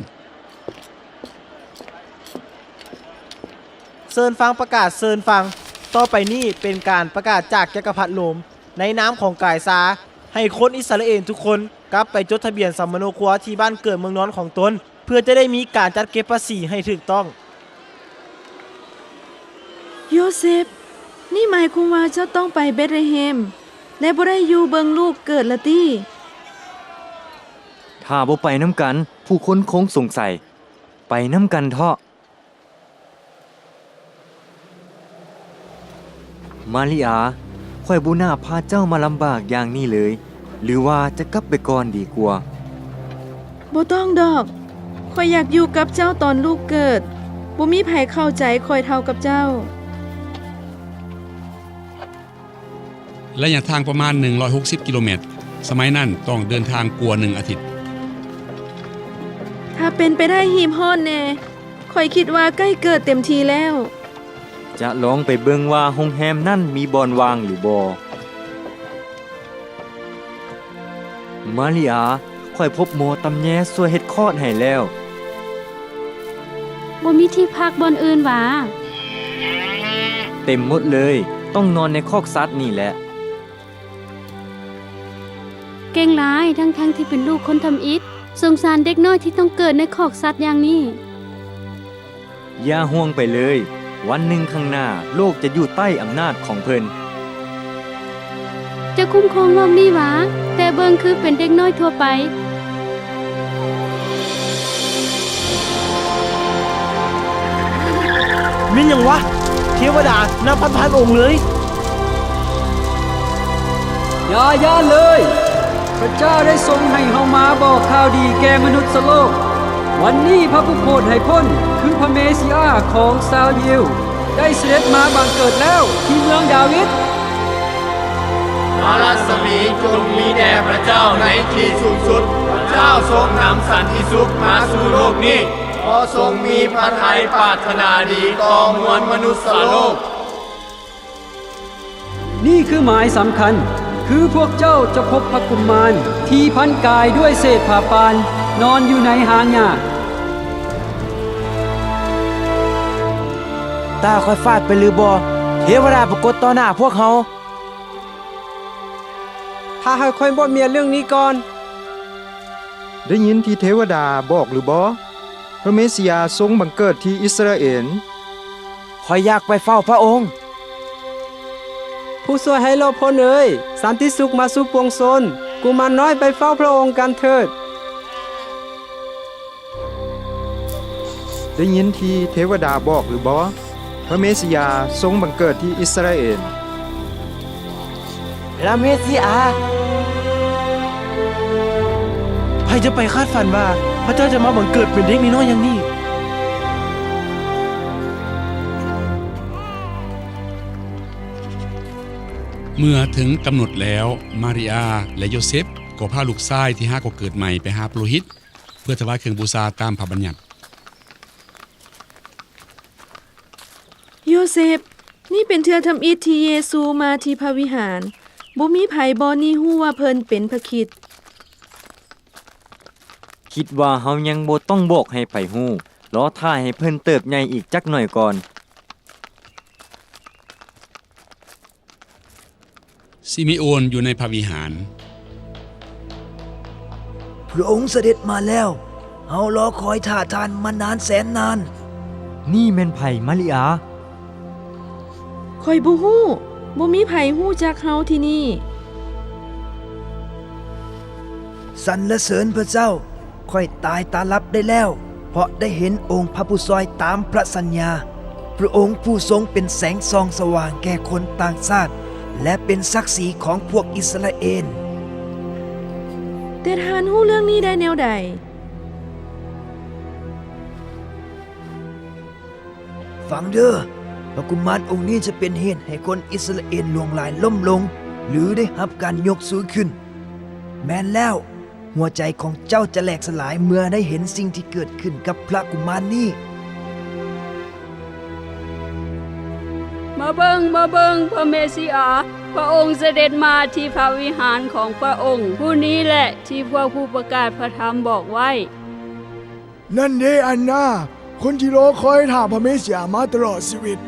ເຊີນຟັງປະກາດ, ເຊີນຟັງ. ຕໍ່ໄປນີ້ເປັນການປະກາດຈາກຈັກກະພັດໂລມ ໃນນາມຂອງກາຍຊາ, ໃຫ້ຄົນອິດສະຣາເອນທຸກຄົນກັບໄປຈົດທະບຽນສຳມະໂນຄົວທີ່ບ້ານເກີດເມືອງນອນຂອງຕົນ, ເພື່ອຈະໄດ້ມີການຈັດເກັບພາສີໃຫ້ຖືກຕ້ອງ. ໂຍເຊັບ, ນີ້ໝາຍຄວາມວ່າເຈົ້າຕ້ອງໄປເບັດເລເຮັມ ແລະ ບໍ່ໄດ້ຢູ່ເບິ່ງລູກເກີດລະຕິ? ຖ້າບໍ່ໄປນຳກັນ, ຜູ້ຄົນຄົງສົງໄສ. ໄປນຳກັນເຖາະ. ມາລິອາ, ຂ້ອຍບໍ່ໜ້າພາເຈົ້າມາລຳບາກຢ່າງນີ້ເລີຍ, ຫຼືວ່າຈະກັບໄປກ່ອນດີກວ່າ? ບໍ່ຕ້ອງດອກ, ຂ້ອຍຢາກຢູ່ກັບເຈົ້າຕອນລູກເກີດ, ບໍ່ມີໃຜເຂົ້າໃຈຂ້ອຍເທົ່າກັບເຈົ້າ. ໄລຍະທາງປະມານໜຶ່ງຮ້ອຍຫົກສິບກິໂລແມັດ, ສະໄໝນັ້ນຕ້ອງເດີນທາງກວ່າໜຶ່ງອາທິດ. ຖ້າເປັນໄປໄດ້ຮີບຮ້ອນແດ່, ຂ້ອຍຄິດວ່າໃກ້ເກີດເຕັມທີ່ແລ້ວ. ຈະລອງໄປເບິ່ງວ່າໂຮງແຮມນັ້ນມີບ່ອນວ່າງຫຼືບໍ່. ມາລິອາ, ຂ້ອຍພົບໝໍຕຳແຍຊ່ວຍເຮັດຄອດໃຫ້ແລ້ວ. ບໍ່ມີທີ່ພັກບ່ອນອື່ນຫວາ? ເຕັມໝົດເລີຍ, ຕ້ອງນອນໃນຄອກສັດນີ້ແຫຼະ. ເກັ່ງຫຼາຍ, ທັງໆທີ່ເປັນລູກຄົນທຳອິດ. ສົງສານເດັກນ້ອຍທີ່ຕ້ອງເກີດໃນຄອກສັດຢ່າງນີ້. ຢ່າຫ່ວງໄປເລີຍ, ວັນໜຶ່ງຂ້າງໜ້າ, ໂລກຈະຢູ່ໃຕ້ອຳນາດຂອງເພິ່ນ. ຈະຄຸ້ມຄອງໂລກນີ້ຫວາ? ແຕ່ເບິ່ງຄືເປັນເດັກນ້ອຍທົ່ວໄປ. ແມ່ນຫຍັງວະ? ເທວະດານັບພັນໆອົງເລີຍ. ຢ່າຢ້ານເລີຍ, ພະເຈົ້າໄດ້ຊົງໃຫ້ເຮົາມາບອກຂ່າວດີແກ່ມະນຸດສະໂລກ. ວັນນີ້ພະຜູ້ໂຜດໃຫ້ພົ້ນ ຄືພະເມຊິອາຂອງຊາວຢິວ ໄດ້ສະເດັດມາບັງເກີດແລ້ວທີ່ເມືອງດາວິດ. ພະລັດສະໝີຈົ່ງມີແດ່ພະເຈົ້າໃນທີ່ສູງສຸດ. ພະເຈົ້າຊົງນຳສັນຕິສຸກມາສູ່ໂລກນີ້. ເພາະຊົງມີພະໄທປາດຖະໜາດີຕໍ່ມວນມະນຸດສະໂລກ. ນີ້ຄືໝາຍສຳຄັນ, ຄືພວກເຈົ້າຈະພົບພະກຸມານທີ່ພັນກາຍດ້ວຍເສດຜ້າປ່ານ ນອນຢູ່ໃນຮາງຫຍ້າ. ຕາຂ້ອຍຝາດໄປຫຼືບໍ່? ເທວະດາປາກົດຕໍ່ໜ້າພວກເຮົາ. ຖ້າໃຫ້ຂ້ອຍບົດເມຍເລື່ອງນີ້ກ່ອນ. ໄດ້ຍິນທີ່ເທວະດາບອກຫຼືບໍ່? ພະເມຊິອາຊົງບັງເກີດທີ່ອິດສະຣາເອນ. ຂ້ອຍຢາກໄປເຝົ້າພະອົງ. ຜູ້ຊ່ວຍໃຫ້ລອດພົ້ນເອີຍ, ສັນຕິສຸກມາສູ່ປວງຊົນ. ກຸມານນ້ອຍໄປເຝົ້າພະອົງກັນເຖີດ. ໄດ້ຍິນທີ່ເທວະດາບອກຫຼືບໍ່? ພະເມຊິອາຊົງບັງເກີດທີ່ອິດສະຣາເອນ. ພະເມຊິອາ! ໃຜຈະໄປຄາດຝັນວ່າພະເຈົ້າຈະມາບັງເກີດເປັນເດັກນ້ອຍໆຢ່າງນີ້? ເມື່ອເຖິງກຳນົດແລ້ວ, ມາຣິອາ ແລະ ໂຢເຊັບກໍພາລູກຊາຍທີ່ຫາກໍເກີດໃໝ່ໄປຫາປະໂລຫິດ ເພື່ອຖວາຍເຄື່ອງບູຊາຕາມພະບັນຍັດ. ໂຢເຊັບ, ນີ້ເປັນເທື່ອທຳອິດທີ່ເຢຊູມາທີ່ພະວິຫານ. ບໍ່ມີໃຜບໍ່ນີ້ຮູ້ວ່າເພິ່ນເປັນພະຄຣິດ. ຄິດວ່າເຮົາຍັງບໍ່ຕ້ອງບອກໃຫ້ໃຜຮູ້. ລໍຖ້າໃຫ້ເພິ່ນເຕີບໃຫຍ່ອີກຈັກໜ້ອຍກ່ອນ. ຊິເມໂອນຢູ່ໃນພະວິຫານ. ພະອົງສະເດັດມາແລ້ວ. ເຮົາລໍຄອຍຖ້າທ່ານມານານແສນນານ. ນີ້ແມ່ນໃຜ, ມາຣິອາ? ຂ້ອຍບໍ່ຮູ້. ບໍ່ມີໃຜຮູ້ຈັກເຮົາທີ່ນີ້. ສັນລະເສີນພະເຈົ້າ. ຂ້ອຍຕາຍຕາຫຼັບໄດ້ແລ້ວ, ເພາະໄດ້ເຫັນອົງພະຜູ້ຊ່ອຍຕາມພະສັນຍາ. ພະອົງຜູ້ຊົງເປັນແສງສ່ອງສະຫວ່າງແກ່ຄົນຕ່າງຊາດ ແລະ ເປັນສັກສີຂອງພວກອິດສະຣາເອນ. ແຕ່ທ່ານຮູ້ເລື່ອງນີ້ໄດ້ແນວໃດ? ຟັງເດີ້, ພະກຸມານອົງນີ້ຈະເປັນເຫດໃຫ້ຄົນອິດສະຣາເອນຫຼວງຫຼາຍລົ້ມລົງ ຫຼື ໄດ້ຮັບການຍົກຊູຂຶ້ນ. ແມ່ນແລ້ວ, ຫົວໃຈຂອງເຈົ້າຈະແຫຼກສະຫຼາຍເມື່ອໄດ້ເຫັນສິ່ງທີ່ເກີດຂຶ້ນກັບພະກຸມານນີ້. ມາເບິ່ງ, ມາເບິ່ງ, ພະເມຊິອາ! ພະອົງສະເດັດມາທີ່ພະວິຫານຂອງພະອົງ. ຜູ້ນີ້ແຫຼະທີ່ພວກຜູ້ປະກາດພະທຳບອກໄວ້. ນັ້ນເດ ອັນນາ, ຄົນທີ່ລໍຄອຍຖ້າພະເມຊິອາມາຕະຫຼອດຊີວິດ.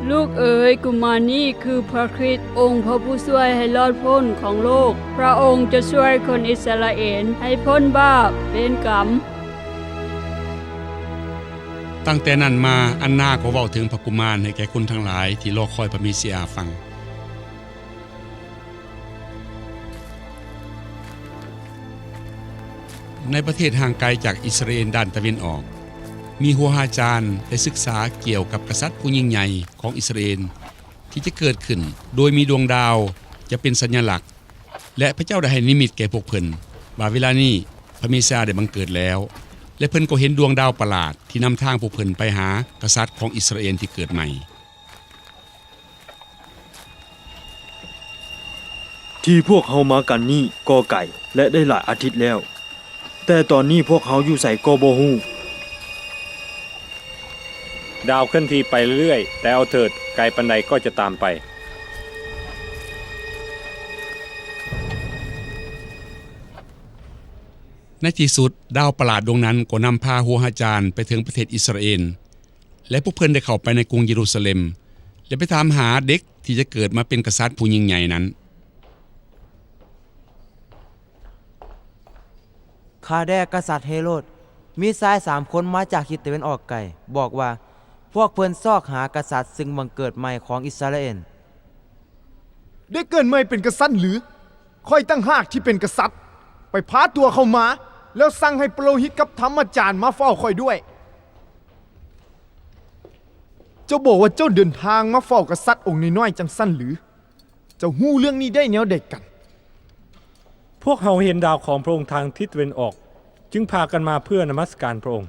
ລູກເອີຍ, ກຸມານນີ້ຄືພະຄຣິດ, ອົງພະຜູ້ຊ່ວຍໃຫ້ລອດພົ້ນຂອງໂລກ. ພະອົງຈະຊ່ວຍຄົນອິດສະຣາເອນໃຫ້ພົ້ນບາບເວນກຳ. ຕັ້ງແຕ່ນັ້ນມາ, ອັນນາກໍເວົ້າເຖິງພະກຸມານໃຫ້ແກ່ຄົນທັງຫຼາຍທີ່ລໍຄອຍພະເມຊິອາຟັງ. ໃນປະເທດຫ່າງໄກຈາກອິດສະຣາເອນດ້ານຕາເວັນອອກ, ມີຫົວອາຈານໄດ້ສຶກສາກ່ຽວກັບກະສັດຜູ້ຍິ່ງໃຫຍ່ຂອງອິດສະຣາເອນ ທີ່ຈະເກີດຂຶ້ນໂດຍມີດວງດາວຈະເປັນສັນຍະລັກ, ແລະ ພະເຈົ້າໄດ້ໃຫ້ນິມິດແກ່ພວກເພິ່ນວ່າເວລານີ້ພະເມຊາໄດ້ບັງເກີດແລ້ວ, ແລະ ເພິ່ນກໍເຫັນດວງດາວປະຫຼາດທີ່ນຳທາງພວກເພິ່ນໄປຫາກະສັດຂອງອິດສະຣາເອນທີ່ເກີດໃໝ່. ທີ່ພວກເຮົາມາກັນນີ້ກໍໄກ ແລະ ໄດ້ຫຼາຍອາທິດແລ້ວ, ແຕ່ຕອນນີ້ພວກເຮົາຢູ່ໃສກໍບໍ່ຮູ້. ດາວເຄື່ອນທີ່ໄປເລື້ອຍໆ, ແຕ່ເອົາເຖີດ, ໄກປານໃດກໍຈະຕາມໄປ. ໃນທີ່ສຸດ, ດາວປະຫຼາດດວງນັ້ນກໍນຳພາຫົວອາຈານໄປເຖິງປະເທດອິດສະຣາເອນ. ແລະ ພວກເພິ່ນໄດ້ເຂົ້າໄປໃນກຸງເຢຣູຊາເລັມ ແລະ ໄປຖາມຫາເດັກທີ່ຈະເກີດມາເປັນກະສັດຜູ້ຍິ່ງໃຫຍ່ນັ້ນ. ຂ້າແດ່ກະສັດເຮໂຣດ, ມີຊາຍສາມຄົນມາຈາກທິດຕາເວັນອອກໄກ ບອກວ່າ ພວກເພິ່ນຊອກຫາກະສັດຊຶ່ງບັງເກີດໃໝ່ຂອງອິດສະຣາເອນ. ໄດ້ເກີດໃໝ່ເປັນກະສັດຫຼື? ຂ້ອຍຕ່າງຫາກທີ່ເປັນກະສັດ. ໄປພາຕົວເຂົາມາ, ແລ້ວສັ່ງໃຫ້ປະໂລຫິດກັບທຳມະຈານມາເຝົ້າຂ້ອຍດ້ວຍ. ເຈົ້າບອກວ່າເຈົ້າເດີນທາງມາເຝົ້າກະສັດອົງນ້ອຍໆຈັ່ງຊັ້ນຫຼື? ເຈົ້າຮູ້ເລື່ອງນີ້ໄດ້ແນວໃດກັນ? ພ ພວກເຮົາເຫັນດາວຂອງພະອົງທາງທິດຕາເວັນອອກ, ຈຶ່ງພາກັນມາເພື່ອນະມັດສະການພະອົງ.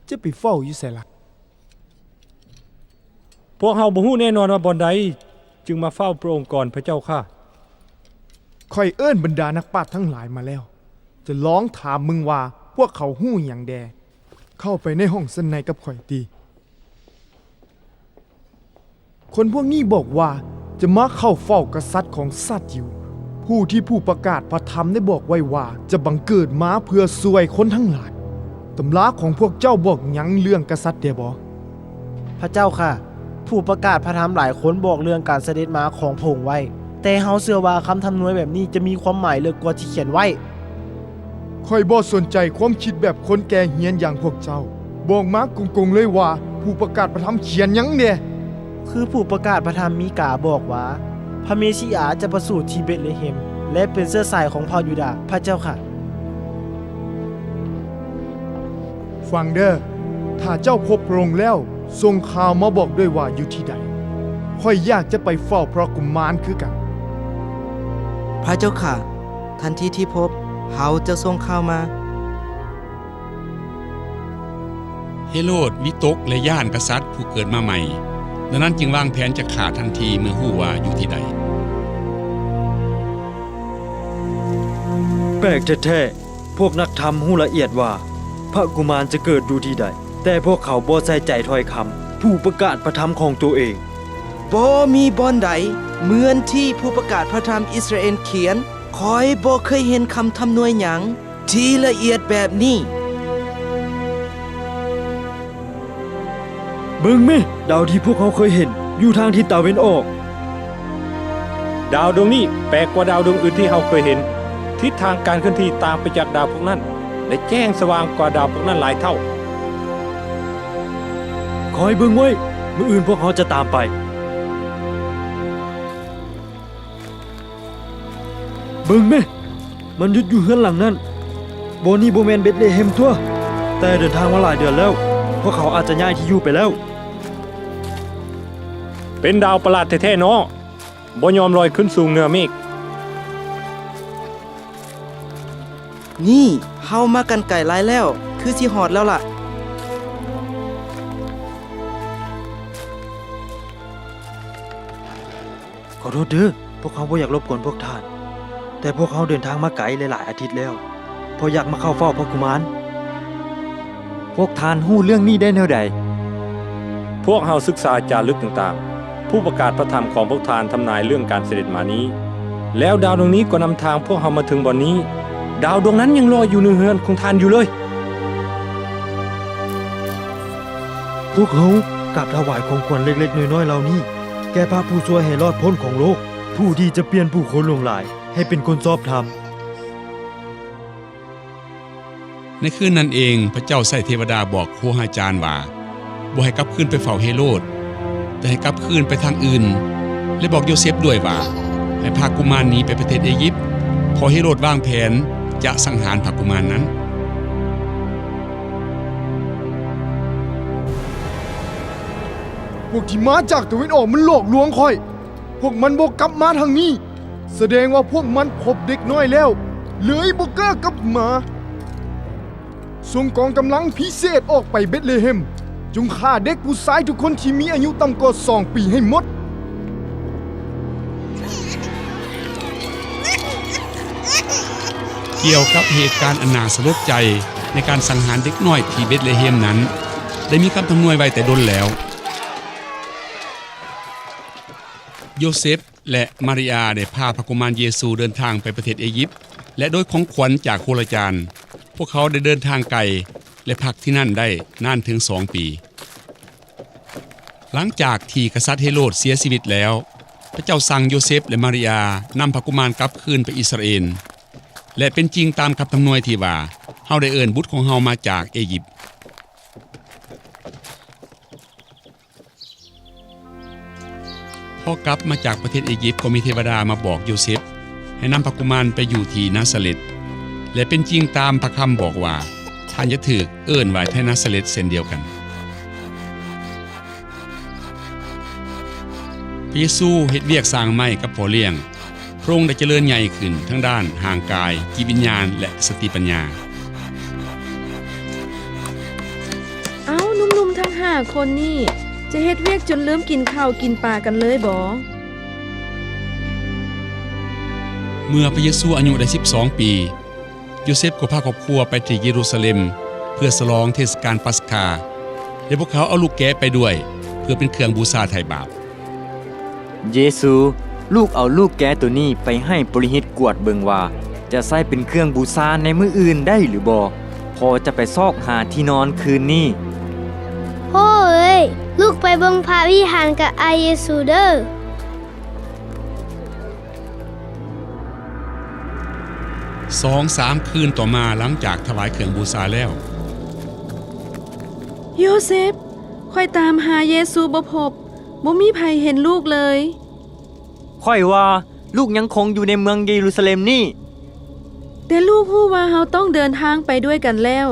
ຈະໄປເຝົ້າຢູ່ໃສລະ? ພວກເຮົາບໍ່ຮູ້ແນ່ນອນວ່າບ່ອນໃດ, ຈຶ່ງມາເຝົ້າພະອົງກ່ອນ, ພະເຈົ້າຂ້າ. ຂ້ອຍເອີ້ນບັນດານັກປາດທັງຫຼາຍມາແລ້ວ. ຈະລອງຖາມເບິ່ງວ່າພວກເຂົາຮູ້ຫຍັງແດ່. ເຂົ້າໄປໃນຫ້ອງຊັ້ນໃນກັບຂ້ອຍຕິ. ຄົນພວກນີ້ບອກວ່າຈະມາເຂົ້າເຝົ້າກະສັດຂອງຊາດຢິວ, ຜູ້ທີ່ຜູ້ປະກາດພະທຳໄດ້ບອກໄວ້ວ່າຈະບັງເກີດມາເພື່ອຊ່ວຍຄົນທັງຫຼາຍ. ຕຳລາຂອງພວກເຈົ້າບອກຫຍັງເລື່ອງກະສັດແດ່ບໍ? ພະເຈົ້າຂ້າ, ຜູ້ປະກາດພະທຳຫຼາຍຄົນບອກເລື່ອງການສະເດັດມາຂອງພະອົງໄວ້, ແຕ່ເຮົາເຊື່ອວ່າຄຳທຳນວຍແບບນີ້ຈະມີຄວາມໝາຍເລິກກວ່າທີ່ຂຽນໄວ້. ຂ້ອຍບໍ່ສົນໃຈຄວາມຄິດແບບຄົນແກ່ຮຽນຢ່າງພວກເຈົ້າ. ບອກມາກົງໆເລີຍວ່າຜູ້ປະກາດພະທຳຂຽນຫຍັງແດ່? ຄືຜູ້ປະກາດພະທຳມີກາບອກວ່າ, ພະເມຊິອາຈະປະສູດທີ່ເບັດເລເຮັມ ແລະ ເປັນເຊື້ອສາຍຂອງເຜົ່າຢູດາ, ພະເຈົ້າຂ້າ. ຟັງເດີ, ຖ້າເຈົ້າພົບພະອົງແລ້ວ, ສົ່ງຂ່າວມາບອກດ້ວຍວ່າຢູ່ທີ່ໃດ. ຂ້ອຍຢາກຈະໄປເຝົ້າພະກຸມານຄືກັນ. ພະເຈົ້າຂ້າ, ທັນທີທີ່ພົບ, ເຮົາຈະສົ່ງຂ່າວມາ. ເຮໂຣດວິຕົກ ແລະ ຢ້ານກະສັດຜູ້ເກີດມາໃໝ່, ດັ່ງນັ້ນຈຶ່ງວາງແຜນຈະຂ້າທັນທີເມື່ອຮູ້ວ່າຢູ່ທີ່ໃດ. ແປກແທ້ໆ, ພວກນັກທຳຮູ້ລະອຽດວ່າພະກຸມານຈະເກີດຢູ່ທີ່ໃດ, ແຕ່ພວກເຂົາບໍ່ໃສ່ໃຈຖ້ອຍຄຳຜູ້ປະກາດພະທຳຂອງໂຕເອງ. ບໍ່ມີບ່ອນໃດເໝືອນທີ່ຜູ້ປະກາດພະທຳອິດສະຣາເອນຂຽນ. ຂ້ອຍບໍ່ເຄີຍເຫັນຄຳທຳນວຍຫຍັງທີ່ລະອຽດແບບນີ້. ເບິ່ງແມ, ດາວທີ່ພວກເຮົາເຄີຍເຫັນຢູ່ທາງທິດຕາເວັນອອກ. ດາວດວງນີ້ແປກກວ່າດາວດວງອື່ນທີ່ເຮົາເຄີຍເຫັນ. ທິດທາງການເຄື່ອນທີ່ຕ່າງໄປຈາກດາວພວກນັ້ນ ແລະ ແຈ້ງສະຫວ່າງກວ່າດາວພວກນັ້ນຫຼາຍເທົ່າ. ຄອຍເບິ່ງໄວ້, ມື້ອື່ນພວກເຮົາຈະຕາມໄປ. ເບິ່ງແມ, ມັນຢຸດຢູ່ເຮືອນຫຼັງນັ້ນ. ບ່ອນນີ້ບໍ່ແມ່ນເບັດເລເຮັມຕົວະ? ແຕ່ເດີນທາງມາຫຼາຍເດືອນແລ້ວ, ພວກເຂົາອາດຈະຍ້າຍທີ່ຢູ່ໄປແລ້ວ. ເປັນດາວປະຫຼາດແທ້ໆເນາະ, ບໍ່ຍອມລອຍຂຶ້ນສູງເໜືອເມກ. ນີ້, ເຮົາມາກັນໄກຫຼາຍແລ້ວ, ຄືຊິຮອດແລ້ວລະ. ຂໍໂທດເດີ, ພວກເຮົາບໍ່ຢາກລົບກວນພວກທ່ານ, ແຕ່ພວກເຮົາເດີນທາງມາໄກຫຼາຍອາທິດແລ້ວ, ເພາະຢາກມາເຂົ້າເຝົ້າພະກຸມານ. ພວກທ່ານຮູ້ເລື່ອງນີ້ໄດ້ແນວໃດ? ພວກເຮົາສຶກສາຈາລຶກຕ່າງໆ. ຜູ້ປະກາດພະທຳຂອງພວກທ່ານທຳນາຍເລື່ອງການສະເດັດມານີ້, ແລ້ວດາວດວງນີ້ກໍນຳທາງພວກເຮົາມາເຖິງບ່ອນນີ້. ດາວດວງນັ້ນຍັງລອຍຢູ່ເໜືອເຮືອນຂອງທ່ານຢູ່ເລີຍ. ພວກເຮົາກາບຖວາຍຂອງຂວັນເລັກໆນ້ອຍໆເຫຼົ່ານີ້ ແກ່ພະຜູ້ຊ່ວຍໃຫ້ລອດພົ້ນຂອງໂລກ, ຜູ້ທີ່ຈະປ່ຽນຜູ້ຄົນຫຼວງຫຼາຍໃຫ້ເປັນຄົນຊອບທຳ. ໃນຄືນນັ້ນເອງ, ພະເຈົ້າໃຊ້ເທວະດາບອກໂຄຫາຈານວ່າ ບໍ່ໃຫ້ກັບຄືນໄປເຝົ້າເຮໂຣດ, ແຕ່ໃຫ້ກັບຄືນໄປທາງອື່ນ, ແລະ ບອກໂຢເຊັບດ້ວຍວ່າ ໃຫ້ພາກຸມານໜີໄປປະເທດເອຢິບ, ເພາະເຮໂຣດວາງແຜນຈະສັງຫານພາກຸມານນັ້ນ. ພວກທີ່ມາຈາກຕາເວັນອອກມັນຫຼອກລວງຂ້ອຍ. ພວກມັນບໍ່ກັບມາທາງນີ້, ສະແດງວ່າພວກມັນພົບເດັກນ້ອຍແລ້ວ, ເລີຍບໍ່ກ້າກັບມາ. ສົ່ງກອງກຳລັງພິເສດອອກໄປເບັດເລເຮັມ, ຈົ່ງຂ້າເດັກຜູ້ຊາຍທຸກຄົນທີ່ມີອາຍຸຕ່ຳກວ່າສອງປີໃຫ້ໝົດ. ກ່ຽວກັບເຫດການອັນໜ້າສະຫຼົດໃຈໃນການສັງຫານເດັກນ້ອຍທີ່ເບັດເລເຮັມນັ້ນ, ໄດ້ມີຄຳທຳນວຍໄວ້ແຕ່ດົນແລ້ວ. ໂຢເຊັບ ແລະ ມາຣິອາໄດ້ພາພະກຸມານເຢຊູເດີນທາງໄປປະເທດເອຢິບ ແລະ ໂດຍຂອງຂວັນຈາກໂຄລາຈານ, ພວກເຂົາໄດ້ເດີນທາງໄກ ແລະ ພັກທີ່ນັ້ນໄດ້ນານເຖິງສອງປີ. ຫຼັງຈາກທີ່ກະສັດເຮໂຣດເສຍຊີວິດແລ້ວ, ພະເຈົ້າສັ່ງໂຢເຊັບ ແລະ ມາຣິອານຳພະກຸມານກັບຄືນໄປອິດສະຣາເອນ, ແລະ ເປັນຈິງຕາມຄຳທຳນວຍທີ່ວ່າ, ເຮົາໄດ້ເອີ້ນບຸດຂອງເຮົາມາຈາກເອຢິບ. ພໍກັບມາຈາກປະເທດເອຢິບ, ກໍມີເທວະດາມາບອກໂຢເຊັບໃຫ້ນຳພະກຸມານໄປຢູ່ທີ່ນາຊາເລັດ, ແລະ ເປັນຈິງຕາມພະຄຳບອກວ່າ, ທ່ານຈະຖືກເອີ້ນວ່າໄທນາຊາເລັດເຊັ່ນດຽວກັນ. ພະເຢຊູເຮັດວຽກສ້າງໄມ້ກັບພໍ່ລ້ຽງ, ພະອົງໄດ້ຈະເລີນໃຫຍ່ຂຶ້ນທາງດ້ານຮ່າງກາຍ, ຈິດວິນຍານ ແລະ ສະຕິປັນຍາ. ເອົ້າ, ໜຸ່ມໆທັງຫ້າຄົນນີ້ ຈະເຮັດວຽກຈົນລືມກິນເຂົ້າກິນປາກັນເລີຍບໍ? ເມື່ອພະເຢຊູອາຍຸໄດ້ສິບສອງປີ, ໂຢເຊັບກໍພາຄອບຄົວໄປທີ່ເຢຣູຊາເລັມ ເພື່ອສະຫຼອງເທດສະການປັສຄາ ແລະ ພວກເຂົາເອົາລູກແກະໄປດ້ວຍ ເພື່ອເປັນເຄື່ອງບູຊາໄຖ່ບາບ. ເຢຊູ, ລູກເອົາລູກແກະໂຕນີ້ໄປໃຫ້ປຸໂຣຫິດກວດເບິ່ງວ່າ ຈະໃຊ້ເປັນເຄື່ອງບູຊາໃນມື້ອື່ນໄດ້ຫຼືບໍ່? ພໍ່ຈະໄປຊອກຫາທີ່ນອນຄືນນີ້. ພໍ່ເອີຍ, ລູກໄປເບິ່ງພະວິຫານກັບອ້າຍເຢຊູເດີ. ສອງສາມຄືນຕໍ່ມາ ຫຼັງຈາກຖວາຍເຄື່ອງບູຊາແລ້ວ. ໂຢເຊັບ, ຂ້ອຍຕາມຫາເຢຊູບໍ່ພົບ, ບໍ່ມີໃຜເຫັນລູກເລີຍ. ຂ້ອຍວ່າລູກຍັງຄົງຢູ່ໃນເມືອງເຢຣູຊາເລັມນີ້. ແຕ່ລູກຮູ້ວ່າເຮົາຕ້ອງເດີນທາງໄປດ້ວຍກັນແລ້ວ,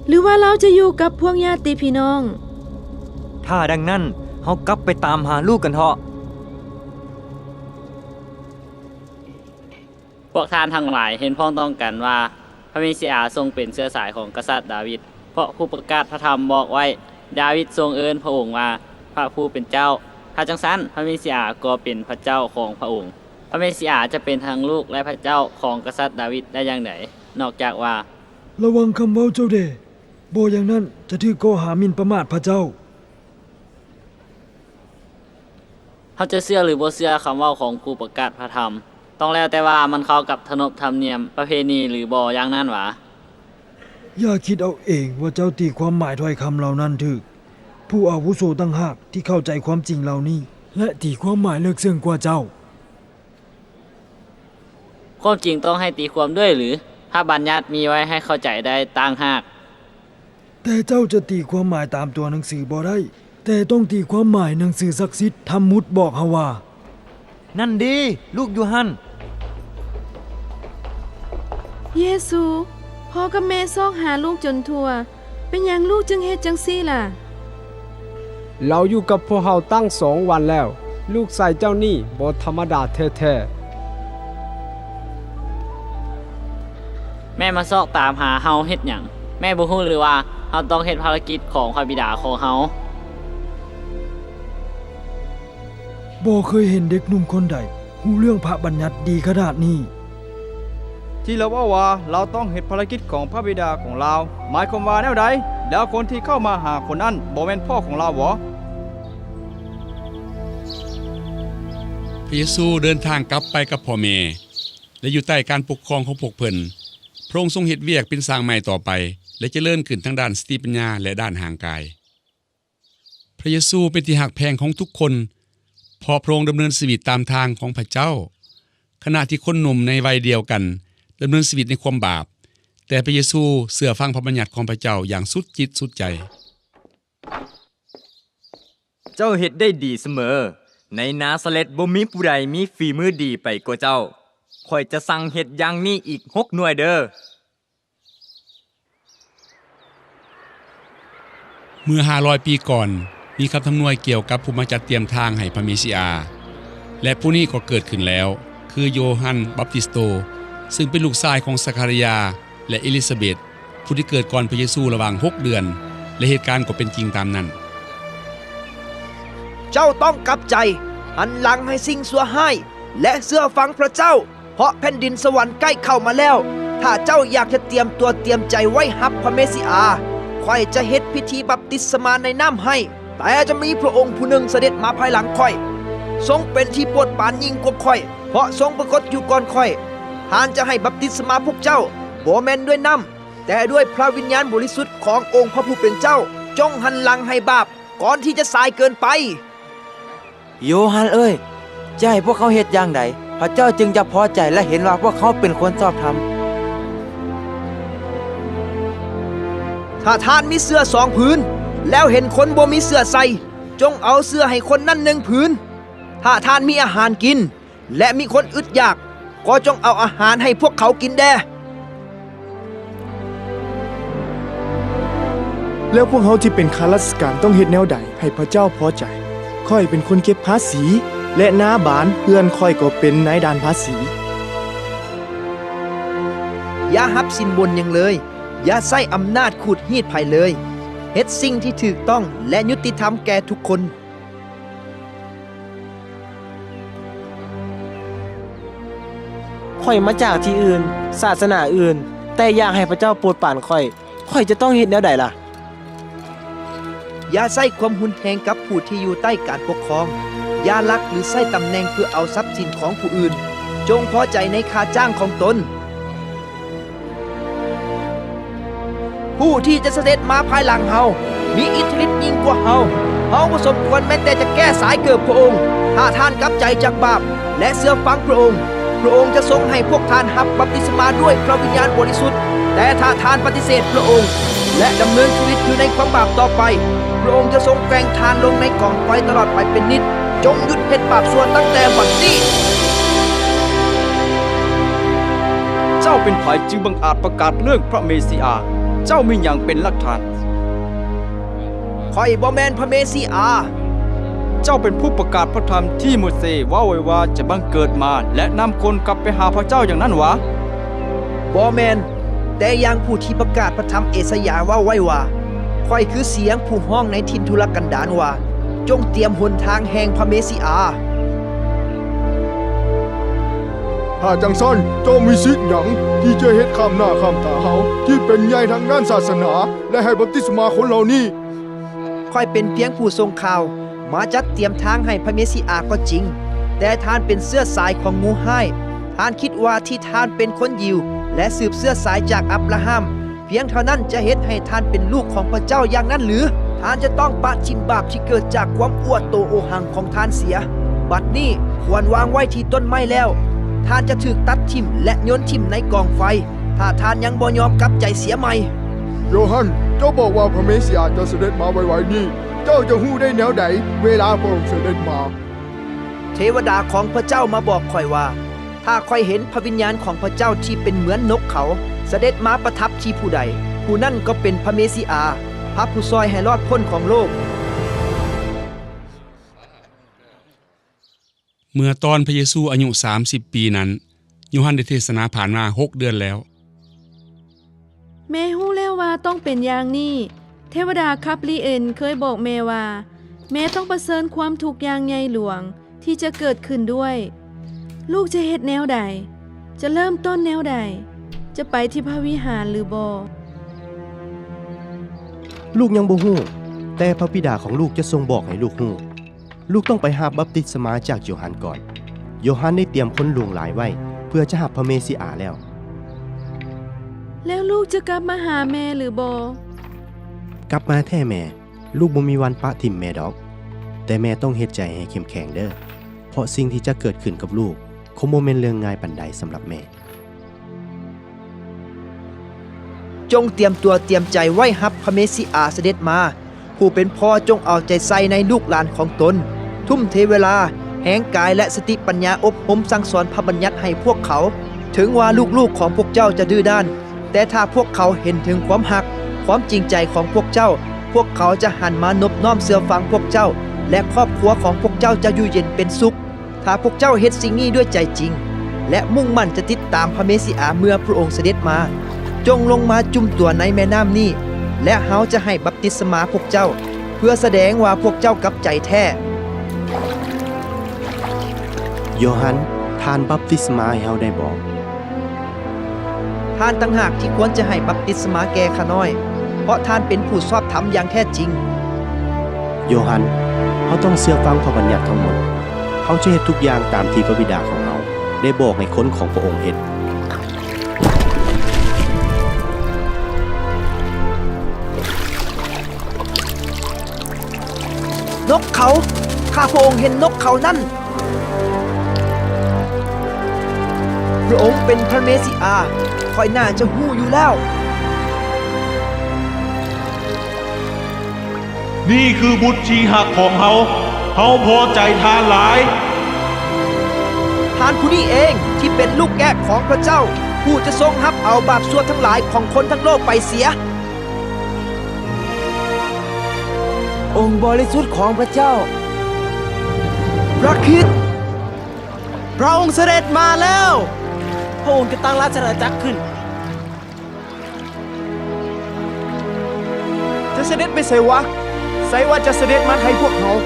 ຫຼືວ່າລາວຈະຢູ່ກັບພວກຍາດຕິພີ່ນ້ອງ? ຖ້າດັ່ງນັ້ນ, ເຮົາກັບໄປຕາມຫາລູກກັນເທາະ. ພວກທ່ານທັງຫຼາຍເຫັນພ້ອມຕ້ອງກັນວ່າ ພະເມຊິອາຊົງເປັນເຊື້ອສາຍຂອງກະສັດດາວິດ, ເພາະຜູ້ປະກາດພະທຳບອກໄວ້, ດາວິດຊົງເອີ້ນພະອົງວ່າ ພະຜູ້ເປັນເຈົ້າ. ຖ້າຈັ່ງຊັ້ນ, ພະເມຊິອາກໍເປັນພະເຈົ້າຂອງພະອົງ. ພະເມຊິອາຈະເປັນທັງລູກ ແລະ ພະເຈົ້າຂອງກະສັດດາວິດໄດ້ຢ່າງໃດ, ນອກຈາກວ່າ ລະວັງຄຳເວົ້າເຈົ້າແດ່, ບໍ່ຢ່າງນັ້ນຈະຖືກຂໍ້ຫາໝິ່ນປະໝາດພະເຈົ້າ. ເຮົາຈະເຊື່ອຫຼືບໍ່ເຊື່ອຄຳເວົ້າຂອງຜູ້ປະກາດພະທຳ, ຕ້ອງແລ້ວແຕ່ວ່າມັນເຂົ້າກັບຂະໜົບທຳນຽມປະເພນີຫຼືບໍ່ຢ່າງນັ້ນຫວາ? ຢ່າຄິດເອົາເອງວ່າເຈົ້າຕີຄວາມໝາຍຖ້ອຍຄຳເຫຼົ່ານັ້ນຖືກ. ຜູ້ອາວຸໂສຕ່າງຫາກທີ່ເຂົ້າໃຈຄວາມຈິງເຫຼົ່ານີ້ ແລະ ຕີຄວາມໝາຍເລິກເຊິ່ງກວ່າເຈົ້າ. ຄວາມຈິງຕ້ອງໃຫ້ຕີຄວາມດ້ວຍຫຼື? ພະບັນຍັດມີໄວ້ໃຫ້ເຂົ້າໃຈໄດ້ຕ່າງຫາກ. ແຕ່ເຈົ້າຈະຕີຄວາມໝາຍຕາມຕົວໜັງສືບໍ່ໄດ້, ແຕ່ຕ້ອງຕີຄວາມໝາຍໜັງສືສັກສິດທຳມຸດບອກເຮົາວ່າ. ນັ້ນເດ, ລູກຢູ່ຫັ້ນ. ເຢຊູ, ພໍ່ກັບແມ່ຊອກຫາລູກຈົນທົ່ວ, ເປັນຫຍັງລູກຈຶ່ງເຮັດຈັ່ງຊີ້ລະ? ລາວຢູ່ກັບພວກເຮົາຕັ້ງສອງວັນແລ້ວ. ລູກຊາຍເຈົ້ານີ້ບໍ່ທຳມະດາແທ້ໆ. ແມ່ມາຊອກຕາມຫາເຮົາເຮັດຫຍັງ? ແມ່ບໍ່ຮູ້ຫຼືວ່າເຮົາຕ້ອງເຮັດພາລະກິດຂອງພະບິດາຂອງເຮົາ? ບໍ່ເຄີຍເຫັນເດັກໜຸ່ມຄົນໃດຮູ້ເລື່ອງພະບັນຍັດດີຂະໜາດນີ້. ທີ່ລາວເວົ້າວ່າລາວຕ້ອງເຮັດພາລະກິດຂອງພະບິດາຂອງລາວ ໝາຍຄວາມວ່າແນວໃດ? ແລ້ວຄົນທີ່ເຂົ້າມາຫາຄົນນັ້ນບໍ່ແມ່ນພໍ່ຂອງລາວບໍ? ພະເຢຊູເດີນທາງກັບໄປກັບພໍ່ແມ່ ແລະ ຢູ່ໃຕ້ການປົກຄອງຂອງພວກເພິ່ນ. ພະອົງຊົງເຮັດວຽກເປັນຊ່າງໄມ້ຕໍ່ໄປ ແລະ ຈະເລີນຂຶ້ນທາງດ້ານສະຕິປັນຍາ ແລະ ດ້ານຮ່າງກາຍ. ພະເຢຊູເປັນທີ່ຮັກແພງຂອງທຸກຄົນ ເພາະພະອົງດຳເນີນຊີວິດຕາມທາງຂອງພະເຈົ້າ. ຂະນະທີ່ຄົນໜຸ່ມໃນໄວດຽວກັນດຳເນີນຊີວິດໃນຄວາມບາບ, ແຕ່ພະເຢຊູເຊື່ອຟັງພະບັນຍັດຂອງພະເຈົ້າຢ່າງສຸດຈິດສຸດໃຈ. ເຈົ້າເຮັດໄດ້ດີສະເໝີ. ໃນນາຊາເລັດບໍ່ມີຜູ້ໃດມີຝີມືດີໄປກວ່າເຈົ້າ. ຂ້ອຍຈະສັ່ງເຮັດຢ່າງນີ້ອີກຫົກໜ່ວຍເດີ. ເມື່ອຫ້າຮ້ອຍປີກ່ອນ, ມີຄຳທຳນວຍກ່ຽວກັບຜູ້ມາຈັດຕຽມທາງໃຫ້ພະເມຊິອາ, ແລະ ຜູ້ນີ້ກໍເກີດຂຶ້ນແລ້ວ, ຄືໂຢຮັນບັບຕິສໂຕ, ຊຶ່ງເປັນລູກຊາຍຂອງຊະຄາຣິຢາ ແລະ ເອລິຊາເບັດ, ຜູ້ທີ່ເກີດກ່ອນພະເຢຊູລະຫວ່າງຫົກເດືອນ, ແລະ ເຫດການກໍເປັນຈິງຕາມນັ້ນ. ເຈົ້າຕ້ອງກັບໃຈ, ຫັນຫຼັງໃຫ້ສິ່ງຊົ່ວຮ້າຍ ແລະ ເຊື່ອຟັງພະເຈົ້າ. ເພາະແຜ່ນດິນສະຫວັນໃກ້ເຂົ້າມາແລ້ວ. ຖ້າເຈົ້າຢາກຈະຕຽມຕົວຕຽມໃຈໄວ້ຮັບພະເມຊິອາ, ຂ້ອຍຈະເຮັດພິທີບັບຕິສະມາໃນນ້ຳໃຫ້, ແຕ່ຈະມີພະອົງຜູ້ໜຶ່ງສະເດັດມາພາຍຫຼັງຂ້ອຍ, ຊົງເປັນທີ່ໂປດປານຍິ່ງກວ່າຂ້ອຍ, ເພາະຊົງປາກົດຢູ່ກ່ອນຂ້ອຍ. ທ່ານຈະໃຫ້ບັບຕິສະມາພວກເຈົ້າ, ບໍ່ແມ່ນດ້ວຍນ້ຳ, ແຕ່ດ້ວຍພະວິນຍານບໍລິສຸດຂອງອົງພະຜູ້ເປັນເຈົ້າ. ຈົ່ງຫັນຫຼັງໃຫ້ບາບ, ກ່ອນທີ່ຈະສາຍເກີນໄປ. ໂຢຮັນເອີຍ, ຈະໃຫ້ພວກເຮົາເຮັດຢ່າງໃດ, ພະເຈົ້າຈຶ່ງຈະພໍໃຈ ແລະ ເຫັນວ່າພວກເຮົາເປັນຄົນຊອບທຳ? ຖ້າທ່ານມີເສື້ອສອງຜືນ, ແລ້ວເຫັນຄົນບໍ່ມີເສື້ອໃສ່, ຈົ່ງເອົາເສື້ອໃຫ້ຄົນນັ້ນໜຶ່ງຜືນ. ຖ້າທ່ານມີອາຫານກິນ, ແລະ ມີຄົນອຶດຢາກ, ກໍຈົ່ງເອົາອາຫານໃຫ້ພວກເຂົາກິນແດ່. ແລ້ວພວກເຮົາທີ່ເປັນຂ້າລາຊະການຕ້ອງເຮັດແນວໃດໃຫ້ພະເຈົ້າພໍໃຈ? ຂ້ອຍເປັນຄົນເກັບພາສີ. ແລະ ນາບານເພື່ອນຂ້ອຍກໍເປັນນາຍດ່ານພາສີ. ຢ່າຮັບສິນບົນຫຍັງເລີຍ, ຢ່າໃຊ້ອຳນາດຂູດຮີດໃຜເລີຍ. ເຮັດສິ່ງທີ່ຖືກຕ້ອງ ແລະ ຍຸຕິທຳແກ່ທຸກຄົນ. ຂ້ອຍມາຈາກທີ່ອື່ນ, ສາສະໜາອື່ນ, ແຕ່ຢາກໃຫ້ພະເຈົ້າໂປດປານຂ້ອຍ, ຂ້ອຍຈະຕ້ອງເຮັດແນວໃດລະ? ຢ່າໃຊ້ຄວາມຮຸນແຮງກັບຜູ້ທີ່ຢູ່ໃຕ້ການປົກຄອງ. ຢ່າລັກ ຫຼື ໃຊ້ຕຳແໜ່ງເພື່ອເອົາຊັບສິນຂອງຜູ້ອື່ນ. ຈົ່ງພໍໃຈໃນຄ່າຈ້າງຂອງຕົນ. ຜູ້ທີ່ຈະສະເດັດມາພາຍຫຼັງເຮົາ ມີອິດທິລິດຍິ່ງກວ່າເຮົາ. ເຮົາບໍ່ສົມຄວນແມ້ແຕ່ຈະແກ້ສາຍເກີບພະອົງ. ຖ້າທ່ານກັບໃຈຈາກບາບ ແລະ ເຊື່ອຟັງພະອົງ, ພະອົງຈະຊົງໃຫ້ພວກທ່ານຮັບບັບຕິສະມາດ້ວຍພະວິນຍານບໍລິສຸດ. ແຕ່ຖ້າທ່ານປະຕິເສດພະອົງ ແລະ ດຳເນີນຊີວິດຢູ່ໃນຄວາມບາບຕໍ່ໄປ, ພະອົງຈະຊົງແຂວງທ່ານລົງໃນກອງໄຟຕະຫຼອດໄປເປັນນິດ. ຈົ່ງຢຸດເຮັດບາບຊົ່ວຕັ້ງແຕ່ບັດນີ້. ເຈົ້າເປັນໃຜຈຶ່ງບັງອາດປະກາດເລື່ອງພະເມຊິອາ? ເຈົ້າມີຫຍັງເປັນຫຼັກຖານ? ຂ້ອຍບໍ່ແມ່ນພະເມຊິອາ. ເຈົ້າເປັນຜູ້ປະກາດພະທຳທີ່ໂມເຊເວົ້າໄວ້ວ່າຈະບັງເກີດມາ ແລະ ນຳຄົນກັບໄປຫາພະເຈົ້າຢ່າງນັ້ນຫວາ? ບໍ່ແມ່ນ, ແຕ່ຢ່າງຜູ້ທີ່ປະກາດພະທຳເອຊາຍາເວົ້າໄວ້ວ່າ, ຂ້ອຍຄືສຽງຜູ້ຮ້ອງໃນຖິ່ນທຸລະກັນດານວ່າ, ຈົ່ງຕຽມຫົນທາງແຫ່ງພະເມຊິອາ. ຖ້າຈັ່ງຊັ້ນ, ເຈົ້າມີສິດຫຍັງທີ່ຈະເຮັດຂ້າມໜ້າຂ້າມຕາເຮົາທີ່ເປັນໃຫຍ່ທາງດ້ານສາສະໜາ ແລະ ໃຫ້ບັບຕິສະມາຄົນເຫຼົ່ານີ້? ຂ້ອຍເປັນພຽງຜູ້ສົ່ງຂ່າວມາຈັດຕຽມທາງໃຫ້ພະເມຊິອາກໍຈິງ, ແຕ່ທ່ານເປັນເຊື້ອສາຍຂອງງູຮ້າຍ. ທ່ານຄິດວ່າທີ່ທ່ານເປັນຄົນຢິວ ແລະ ສືບເຊື້ອສາຍຈາກອັບລາຮາມ, ພຽງເທົ່ານັ້ນຈະເຮັດໃຫ້ທ່ານເປັນລູກຂອງພະເຈົ້າຢ່າງນັ້ນຫຼື? ທ່ານຈະຕ້ອງປະຖິ້ມບາບທີ່ເກີດຈາກຄວາມອວດໂຕໂອຫັງຂອງທ່ານເສຍ. ບັດນີ້ຄວນວາງໄວ້ທີ່ຕົ້ນໄມ້ແລ້ວ. ທ່ານຈະຖືກຕັດຖິ້ມ ແລະ ໂຍນຖິ້ມໃນກອງໄຟ, ຖ້າທ່ານຍັງບໍ່ຍອມກັບໃຈເສຍໃໝ່. ໂຢຮັນ, ເຈົ້າບອກວ່າພະເມຊິອາຈະສະເດັດມາໄວໆນີ້, ເຈົ້າຈະຮູ້ໄດ້ແນວໃດເວລາພະອົງສະເດັດມາ? ເທວະດາຂອງພະເຈົ້າມາບອກຂ້ອຍວ່າ, ຖ້າຂ້ອຍເຫັນພະວິນຍານຂອງພະເຈົ້າທີ່ເປັນເໝືອນນົກເຂົາສະເດັດມາປະທັບທີ່ຜູ້ໃດ, ຜູ້ນັ້ນກໍເປັນພະເມຊິອາ, ພະຜູ້ຊ່ອຍໃຫ້ລອດພົ້ນຂອງໂລກ. ເມື່ອຕອນພະເຢຊູອາຍຸສາມສິບປີນັ້ນ, ໂຢຮັນໄດ້ເທດສະໜາຜ່ານມາຫົກເດືອນແລ້ວ. ແມ່ຮູ້ແລ້ວວ່າຕ້ອງເປັນຢ່າງນີ້. ເທວະດາກັບຣິເອນເຄີຍບອກແມ່ວ່າ, ແມ່ຕ້ອງປະເຊີນຄວາມທຸກຢ່າງໃຫຍ່ຫຼວງທີ່ຈະເກີດຂຶ້ນດ້ວຍ. ລູກຈະເຮັດແນວໃດ? ຈະເລີ່ມຕົ້ນແນວໃດ? ຈະໄປທີ່ພະວິຫານຫຼືບໍ່? ລູກຍັງບໍ່ຮູ້, ແຕ່ພະບິດາຂອງລູກຈະຊົງບອກໃຫ້ລູກຮູ້. ລູກຕ້ອງໄປຮັບບັບຕິສະມາຈາກໂຢຮັນກ່ອນ. ໂຢຮັນໄດ້ຕຽມຄົນຫຼວງຫຼາຍໄວ້ເພື່ອຈະຮັບພະເມຊິອາແລ້ວ. ແລ້ວລູກຈະກັບມາຫາແມ່ຫຼືບໍ່? ກັບມາແທ້ແມ່. ລູກບໍ່ມີວັນປະຖິ້ມແມ່ດອກ. ແຕ່ແມ່ຕ້ອງເຮັດໃຈໃຫ້ເຂັ້ມແຂງເດີ້, ເພາະສິ່ງທີ່ຈະເກີດຂຶ້ນກັບລູກຄົງບໍ່ແມ່ນເລື່ອງງ່າຍປານໃດສຳລັບແມ່. ຈົ່ງຕຽມຕົວຕຽມໃຈໄວ້ຮັບພະເມຊິອາສະເດັດມາ. ຜູ້ເປັນພໍ່ຈົ່ງເອົາໃຈໃສ່ໃນລູກຫຼານຂອງຕົນ, ທຸ່ມເທເວລາ, ແຮງກາຍ ແລະ ສະຕິປັນຍາອົບຮົມສັ່ງສອນພະບັນຍັດໃຫ້ພວກເຂົາ. ເຖິງວ່າລູກໆຂອງພວກເຈົ້າຈະດື້ດ້ານ, ແຕ່ຖ້າພວກເຂົາເຫັນເຖິງຄວາມຮັກ, ຄວາມຈິງໃຈຂອງພວກເຈົ້າ, ພວກເຂົາຈະຫັນມານົບນ້ອມເຊື່ອຟັງພວກເຈົ້າ, ແລະ ຄອບຄົວຂອງພວກເຈົ້າຈະຢູ່ເຢັນເປັນສຸກ. ຖ້າພວກເຈົ້າເຮັດສິ່ງນີ້ດ້ວຍໃຈຈິງ ແລະ ມຸ່ງໝັ້ນຈະຕິດຕາມພະເມຊິອາເມື່ອພະອົງສະເດັດມາ, ຈົ່ງລົງມາຈຸ່ມຕົວໃນແມ່ນ້ຳນີ້ ແລະ ເຮົາຈະໃຫ້ບັບຕິສະມາພວກເຈົ້າ ເພື່ອສະແດງວ່າພວກເຈົ້າກັບໃຈແທ້. ໂຢຮັນ, ທ່ານບັບຕິສະມາໃຫ້ເຮົາໄດ້ບໍ່? ທ່ານຕ່າງຫາກທີ່ຄວນຈະໃຫ້ບັບຕິສະມາແກ່ຂ້ານ້ອຍ, ເພາະທ່ານເປັນຜູ້ຊອບທຳຢ່າງແທ້ຈິງ. ໂຢຮັນ, ເຮົາຕ້ອງເຊື່ອຟັງພະບັນຍັດທັງໝົດ. ເຮົາຈະເຮັດທຸກຢ່າງຕາມທີ່ພະບິດາຂອງເຮົາໄດ້ບອກໃຫ້ຄົນຂອງພະອົງເຮັດ. ນົກເຂົາ! ຂ້າພະອົງເຫັນນົກເຂົານັ້ນ! ພະອົງເປັນພະເມຊິອາ, ຂ້ອຍໜ້າຈະຮູ້ຢູ່ແລ້ວ. ນີ້ຄືບຸດທີ່ຮັກຂອງເຮົາ, ເຮົາພໍໃຈທ່ານຫຼາຍ. ທ່ານຜູ້ນີ້ເອງທີ່ເປັນລູກແກະຂອງພະເຈົ້າ, ຜູ້ຈະຊົງຮັບເອົາບາບຊົ່ວທັງຫຼາຍຂອງຄົນທັງໂລກໄປເສຍ. ອົງບໍລິສຸດຂອງພະເຈົ້າ. ພຣະຄຣິດ ພຣະອົງສະເດັດມາແລ້ວ. ພຣະອົງຈະຕັ້ງລາຊະອານາຈັກຂຶ້ນ. ຈະສະເດັດໄປໃສວະ? ໃສວ່າຈະສະເດັດມາໄຖ່ພວກເຮົາ?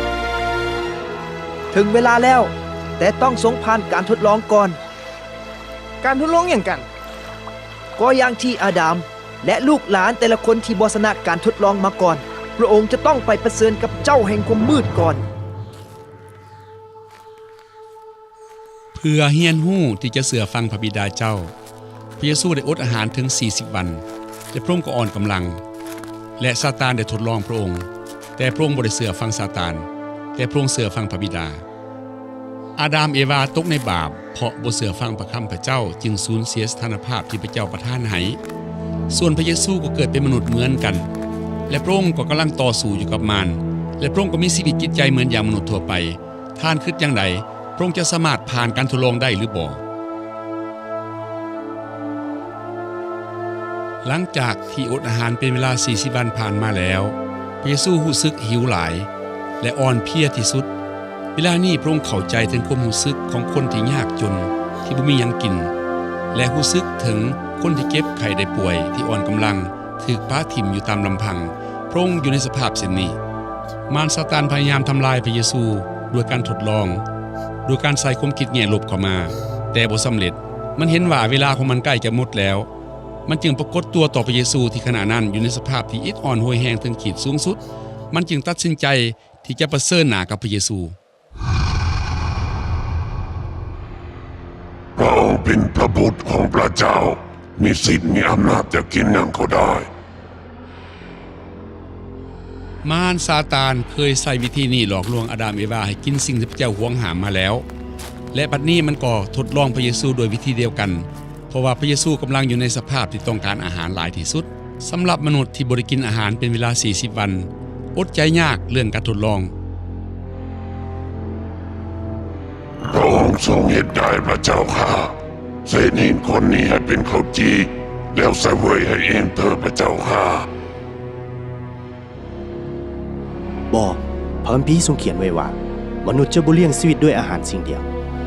ເຖິງເວລາແລ້ວ, ແຕ່ຕ້ອງຊົງຜ່ານການທົດລອງກ່ອນ. ການທົດລອງຫຍັງກັນ? ກໍຢ່າງທີ່ອາດາມ ແລະ ລູກຫຼານແຕ່ລະຄົນທີ່ບໍ່ຊະນະການທົດລອງມາກ່ອນ, ພຣະອົງຈະຕ້ອງໄປປະເຊີນກັບເຈົ້າແຫ່ງຄວາມມືດກ່ອນ. ເພື່ອຮຽນຮູ້ທີ່ຈະເຊື່ອຟັງພຣະບິດາເຈົ້າ, ພຣະເຢຊູໄດ້ອົດອາຫານເຖິງສີ່ສິບວັນ, ແລະ ພຣະອົງກໍອ່ອນກຳລັງ, ແລະ ຊາຕານໄດ້ທົດລອງພຣະອົງ, ແຕ່ພຣະອົງບໍ່ໄດ້ເຊື່ອຟັງຊາຕານ, ແຕ່ພຣະອົງເຊື່ອຟັງພຣະບິດາ. ອາດາມເອວາຕົກໃນບາບ ເພາະບໍ່ເຊື່ອຟັງພຣະຄຳພຣະເຈົ້າ, ຈຶ່ງສູນເສຍສະຖານະພາບທີ່ພຣະເຈົ້າປະທານໃຫ້. ສ່ວນພຣະເຢຊູກໍເກີດເປັນມະນຸດເໝືອນກັນ, ແລະ ພຣະອົງກໍກຳລັງຕໍ່ສູ້ຢູ່ກັບມານ, ແລະ ພຣະອົງກໍມີຊີວິດຈິດໃຈເໝືອນຢ່າງມະນຸດທົ່ວໄປ. ທ່ານຄິດຢ່າງໃດ? ພຣະອົງຈະສາມາດຜ່ານການທົດລອງໄດ້ຫຼືບໍ່? ຫຼັງຈາກທີ່ອົດອາຫານເປັນເວລາສີ່ສິບວັນຜ່ານມາແລ້ວ, ພຣະເຢຊູຮູ້ສຶກຫິວຫຼາຍ ແລະ ອ່ອນເພຍທີ່ສຸດ. ເວລານີ້ພຣະອົງເຂົ້າໃຈເຖິງຄວາມຮູ້ສຶກຂອງຄົນທີ່ຍາກຈົນ, ທີ່ບໍ່ມີຫຍັງກິນ, ແລະ ຮູ້ສຶກເຖິງຄົນທີ່ເຈັບໄຂ້ໄດ້ປ່ວຍ, ທີ່ອ່ອນກຳລັງ, ຖືກປະຖິ້ມຢູ່ຕາມລຳພັງ. ພຣະອົງຢູ່ໃນສະພາບເຊັ່ນນີ້. ມານຊາຕານພະຍາຍາມທຳລາຍພຣະເຢຊູດ້ວຍການທົດລອງ, ດ້ວຍການໃສ່ຄວາມຄິດແງ່ລົບເຂົ້າມາ, ແຕ່ບໍ່ສຳເລັດ. ມັນເຫັນວ່າເວລາຂອງມັນໃກ້ຈະໝົດແລ້ວ. ມັນຈຶ່ງປາກົດຕົວຕໍ່ພຣະເຢຊູທີ່ຂະນະນັ້ນຢູ່ໃນສະພາບທີ່ອິດອອນໂຫຍແຮງເຖິງຂີດສູງສຸດ. ມັນຈຶ່ງຕັດສິນໃຈທີ່ຈະປະເຊີນໜ້າກັບພຣະເຢຊູ. ພຣະອົງເປັນພຣະບຸດຂອງພຣະເຈົ້າ, ມີສິດມີອຳນາດຈະກິນຫຍັງກໍໄດ້. ມານຊາຕານເຄີຍໃຊ້ວິທີນີ້ຫຼອກລວງອາດາມເອວາໃຫ້ກິນສິ່ງທີ່ພຣະເຈົ້າຫວງຫ້າມມາແລ້ວ, ແລະ ບັດນີ້ມັນກໍທົດລອງພຣະເຢຊູດ້ວຍວິທີດຽວກັນ, ເພາະວ່າພຣະເຢຊູກຳລັງຢູ່ໃນສະພາບທີ່ຕ້ອງການອາຫານຫຼາຍທີ່ສຸດ. ສຳລັບມະນຸດທີ່ບໍ່ໄດ້ກິນອາຫານເປັນເວລາສີ່ສິບວັນ, ອົດໃຈຍາກເລື່ອງການທົດລອງ. ພຣະອົງຊົງເຮັດໄດ້, ພຣະເຈົ້າຂ້າ, ເສດຫີນກ້ອນນີ້ໃຫ້ເປັນເຂົ້າຈີ່, ແລ້ວສະເຫວີຍໃຫ້ເອງເທີ້, ພຣະເຈົ້າຂ້າ. ບໍ່, ພະຄຳພີຊົງຂຽນໄວ້ວ່າ, ມະນຸດຈະບໍ່ລ້ຽງຊີວິດດ້ວຍອາຫານສິ່ງດຽວ,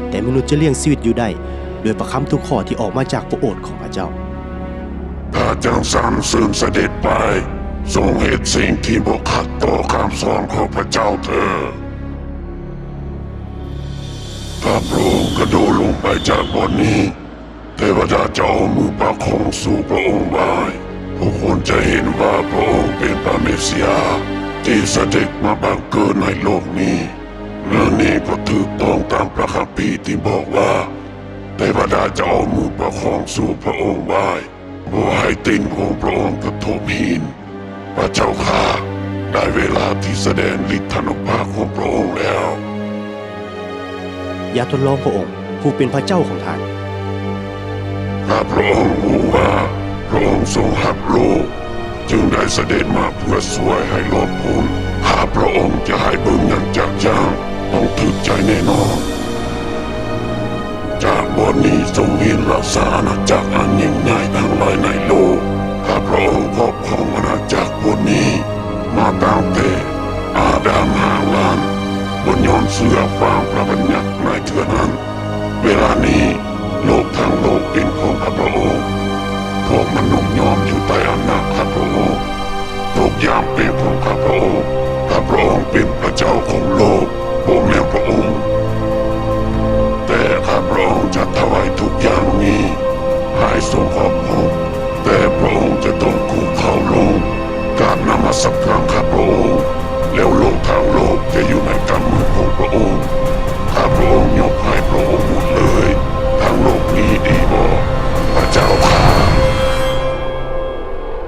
ແຕ່ມະນຸດຈະລ້ຽງຊີວິດຢູ່ໄດ້ດ້ວຍພະຄຳທຸກຂໍ້ທີ່ອອກມາຈາກພະໂອດຂອງພະເຈົ້າ. ຖ້າຈັ່ງຊັ້ນເຊີນສະເດັດໄປ, ຊົງເຮັດສິ່ງທີ່ບໍ່ຂັດຕໍ່ຄຳສອນຂອງພະເຈົ້າເທີ້. ຖ້າພຣະອົງກະໂດດລົງໄປຈາກບ່ອນນີ້, ເທວະດາຈະເອົາມືປະຄອງສູ່ພຣະອົງໄວ້. ຜູ້ຄົນຈະເຫັນວ່າພຣະອົງເປັນພຣະເມສຍາທີ່ສະເດັດມາບັງເກີດໃນໂລກນີ້. ແນວນີ້ກໍຖືກຕ້ອງຕາມພະຄຳພີທີ່ບອກວ່າ, ເທວະດາຈະເອົາມືປະຄອງສູ່ພຣະອົງໄວ້, ບໍ່ໃຫ້ຕີນຂອງພຣະອົງກະທົບຫີນ. ພຣະເຈົ້າຂ້າ, ໄດ້ເວລາທີ່ສະແດງລິດທານຸພາບຂອງພຣະອົງແລ້ວ. ຢ່າທົດລອງພຣະອົງ, ຜູ້ເປັນພຣະເຈົ້າຂອງທ່ານ. ຂ້າພຣະອົງຮູ້ວ່າພຣະອົງຊົງຮັກໂລກ, ຈຶ່ງໄດ້ສະເດັດມາເພື່ອຊ່ວຍໃຫ້ລອດພົ້ນ. ຂ້າພຣະອົງຈະໃຫ້ເບິ່ງຢ່າງຈະຈ່າງ, ຕ້ອງຖືກໃຈແນ່ນອນ. ຈາກບ່ອນນີ້ຊົງເຫັນລາຊາອານາຈັກອັນຍິ່ງໃຫຍ່ທັງຫຼາຍໃນໂລກ. ຂ້າພຣະອົງຄອບຄອງອານາຈັກບ່ອນນີ້ມາຕັ້ງແຕ່ອາດາມຫາງລ້ານ, ບໍ່ຍອມເຊື່ອຟັງພຣະບັນຍັດໃນເທື່ອນັ້ນ. ເວລານີ້ໂລກທັງໂລກເປັນຂອງຂ້າພຣະອົງ. ພວກມະນຸດຍອມຢູ່ໃຕ້ອຳນາດຂ້າພຣະອົງ. ທຸກຢ່າງເປັນຂອງຂ້າພຣະອົງ. ຂ້າພຣະອົງເປັນພຣະເຈົ້າຂອງໂລກ, ບໍ່ແມ່ນພຣະອົງ. ແຕ່ຂ້າພຣະອົງຈະຖວາຍທຸກຢ່າງນີ້ໃຫ້ຊົງຄອບຄຸມ. ແຕ່ພຣະອົງຈະຕ້ອງຄຸກເຂົ່າລົງ, ກາບນະມັດສະການຂ້າພຣະອົງ, ແລ້ວໂລກທັງໂລກຈະຢູ່ໃນກຳມືຂອງພຣະອົງ. ຂ້າພຣະອົງຍົກໃຫ້ພຣະອົງໝົດເລີຍ, ທັງໂລກນີ້ດີບໍ່, ພຣະເຈົ້າຂ້າ?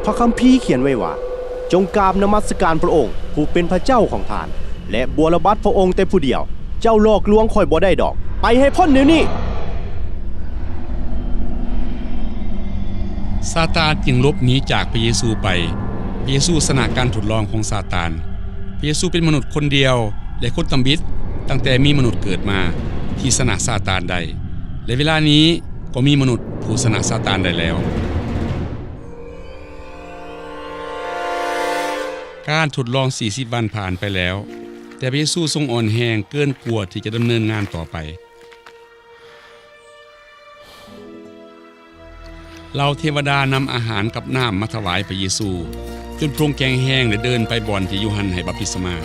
ພຣະຄຳພີຂຽນໄວ້ວ່າ, ຈົ່ງກາບນະມັດສະການພຣະອົງ, ຜູ້ເປັນພຣະເຈົ້າຂອງທ່ານ, ແລະ ບົວລະບັດພຣະອົງແຕ່ຜູ້ດຽວ. ເຈົ້າຫຼອກລວງຂ້ອຍບໍ່ໄດ້ດອກ. ໄປໃຫ້ພົ້ນດຽວນີ້! ຊາຕານຈຶ່ງຫຼົບໜີຈາກພຣະເຢຊູໄປ. ພຣະເຢຊູຊະນະການທົດລອງຂອງຊາຕານ. ພຣະເຢຊູເປັນມະນຸດຄົນດຽວ ແລະ ຄົນທຳອິດຕັ້ງແຕ່ມີມະນຸດເກີດມາ ທີ່ຊະນະຊາຕານໄດ້ ແລະ ເວລານີ້ກໍມີມະນຸດຜູ້ຊະນະຊາຕານໄດ້ແລ້ວ. ການທົດລອງສີ່ສິບວັນຜ່ານໄປແລ້ວ. ແຕ່ພະເຢຊູຊົງອ່ອນແຮງເກີນກວ່າທີ່ຈະດຳເນີນງານຕໍ່ໄປ. ເຫຼົ່າເທວະດານຳອາຫານກັບນ້ຳມາຖວາຍພະເຢຊູ, ຈົນພະອົງແກງແຮງ ແລະ ເດີນໄປບ່ອນທີ່ໂຢຮັນໃຫ້ບັບຕິສມາ.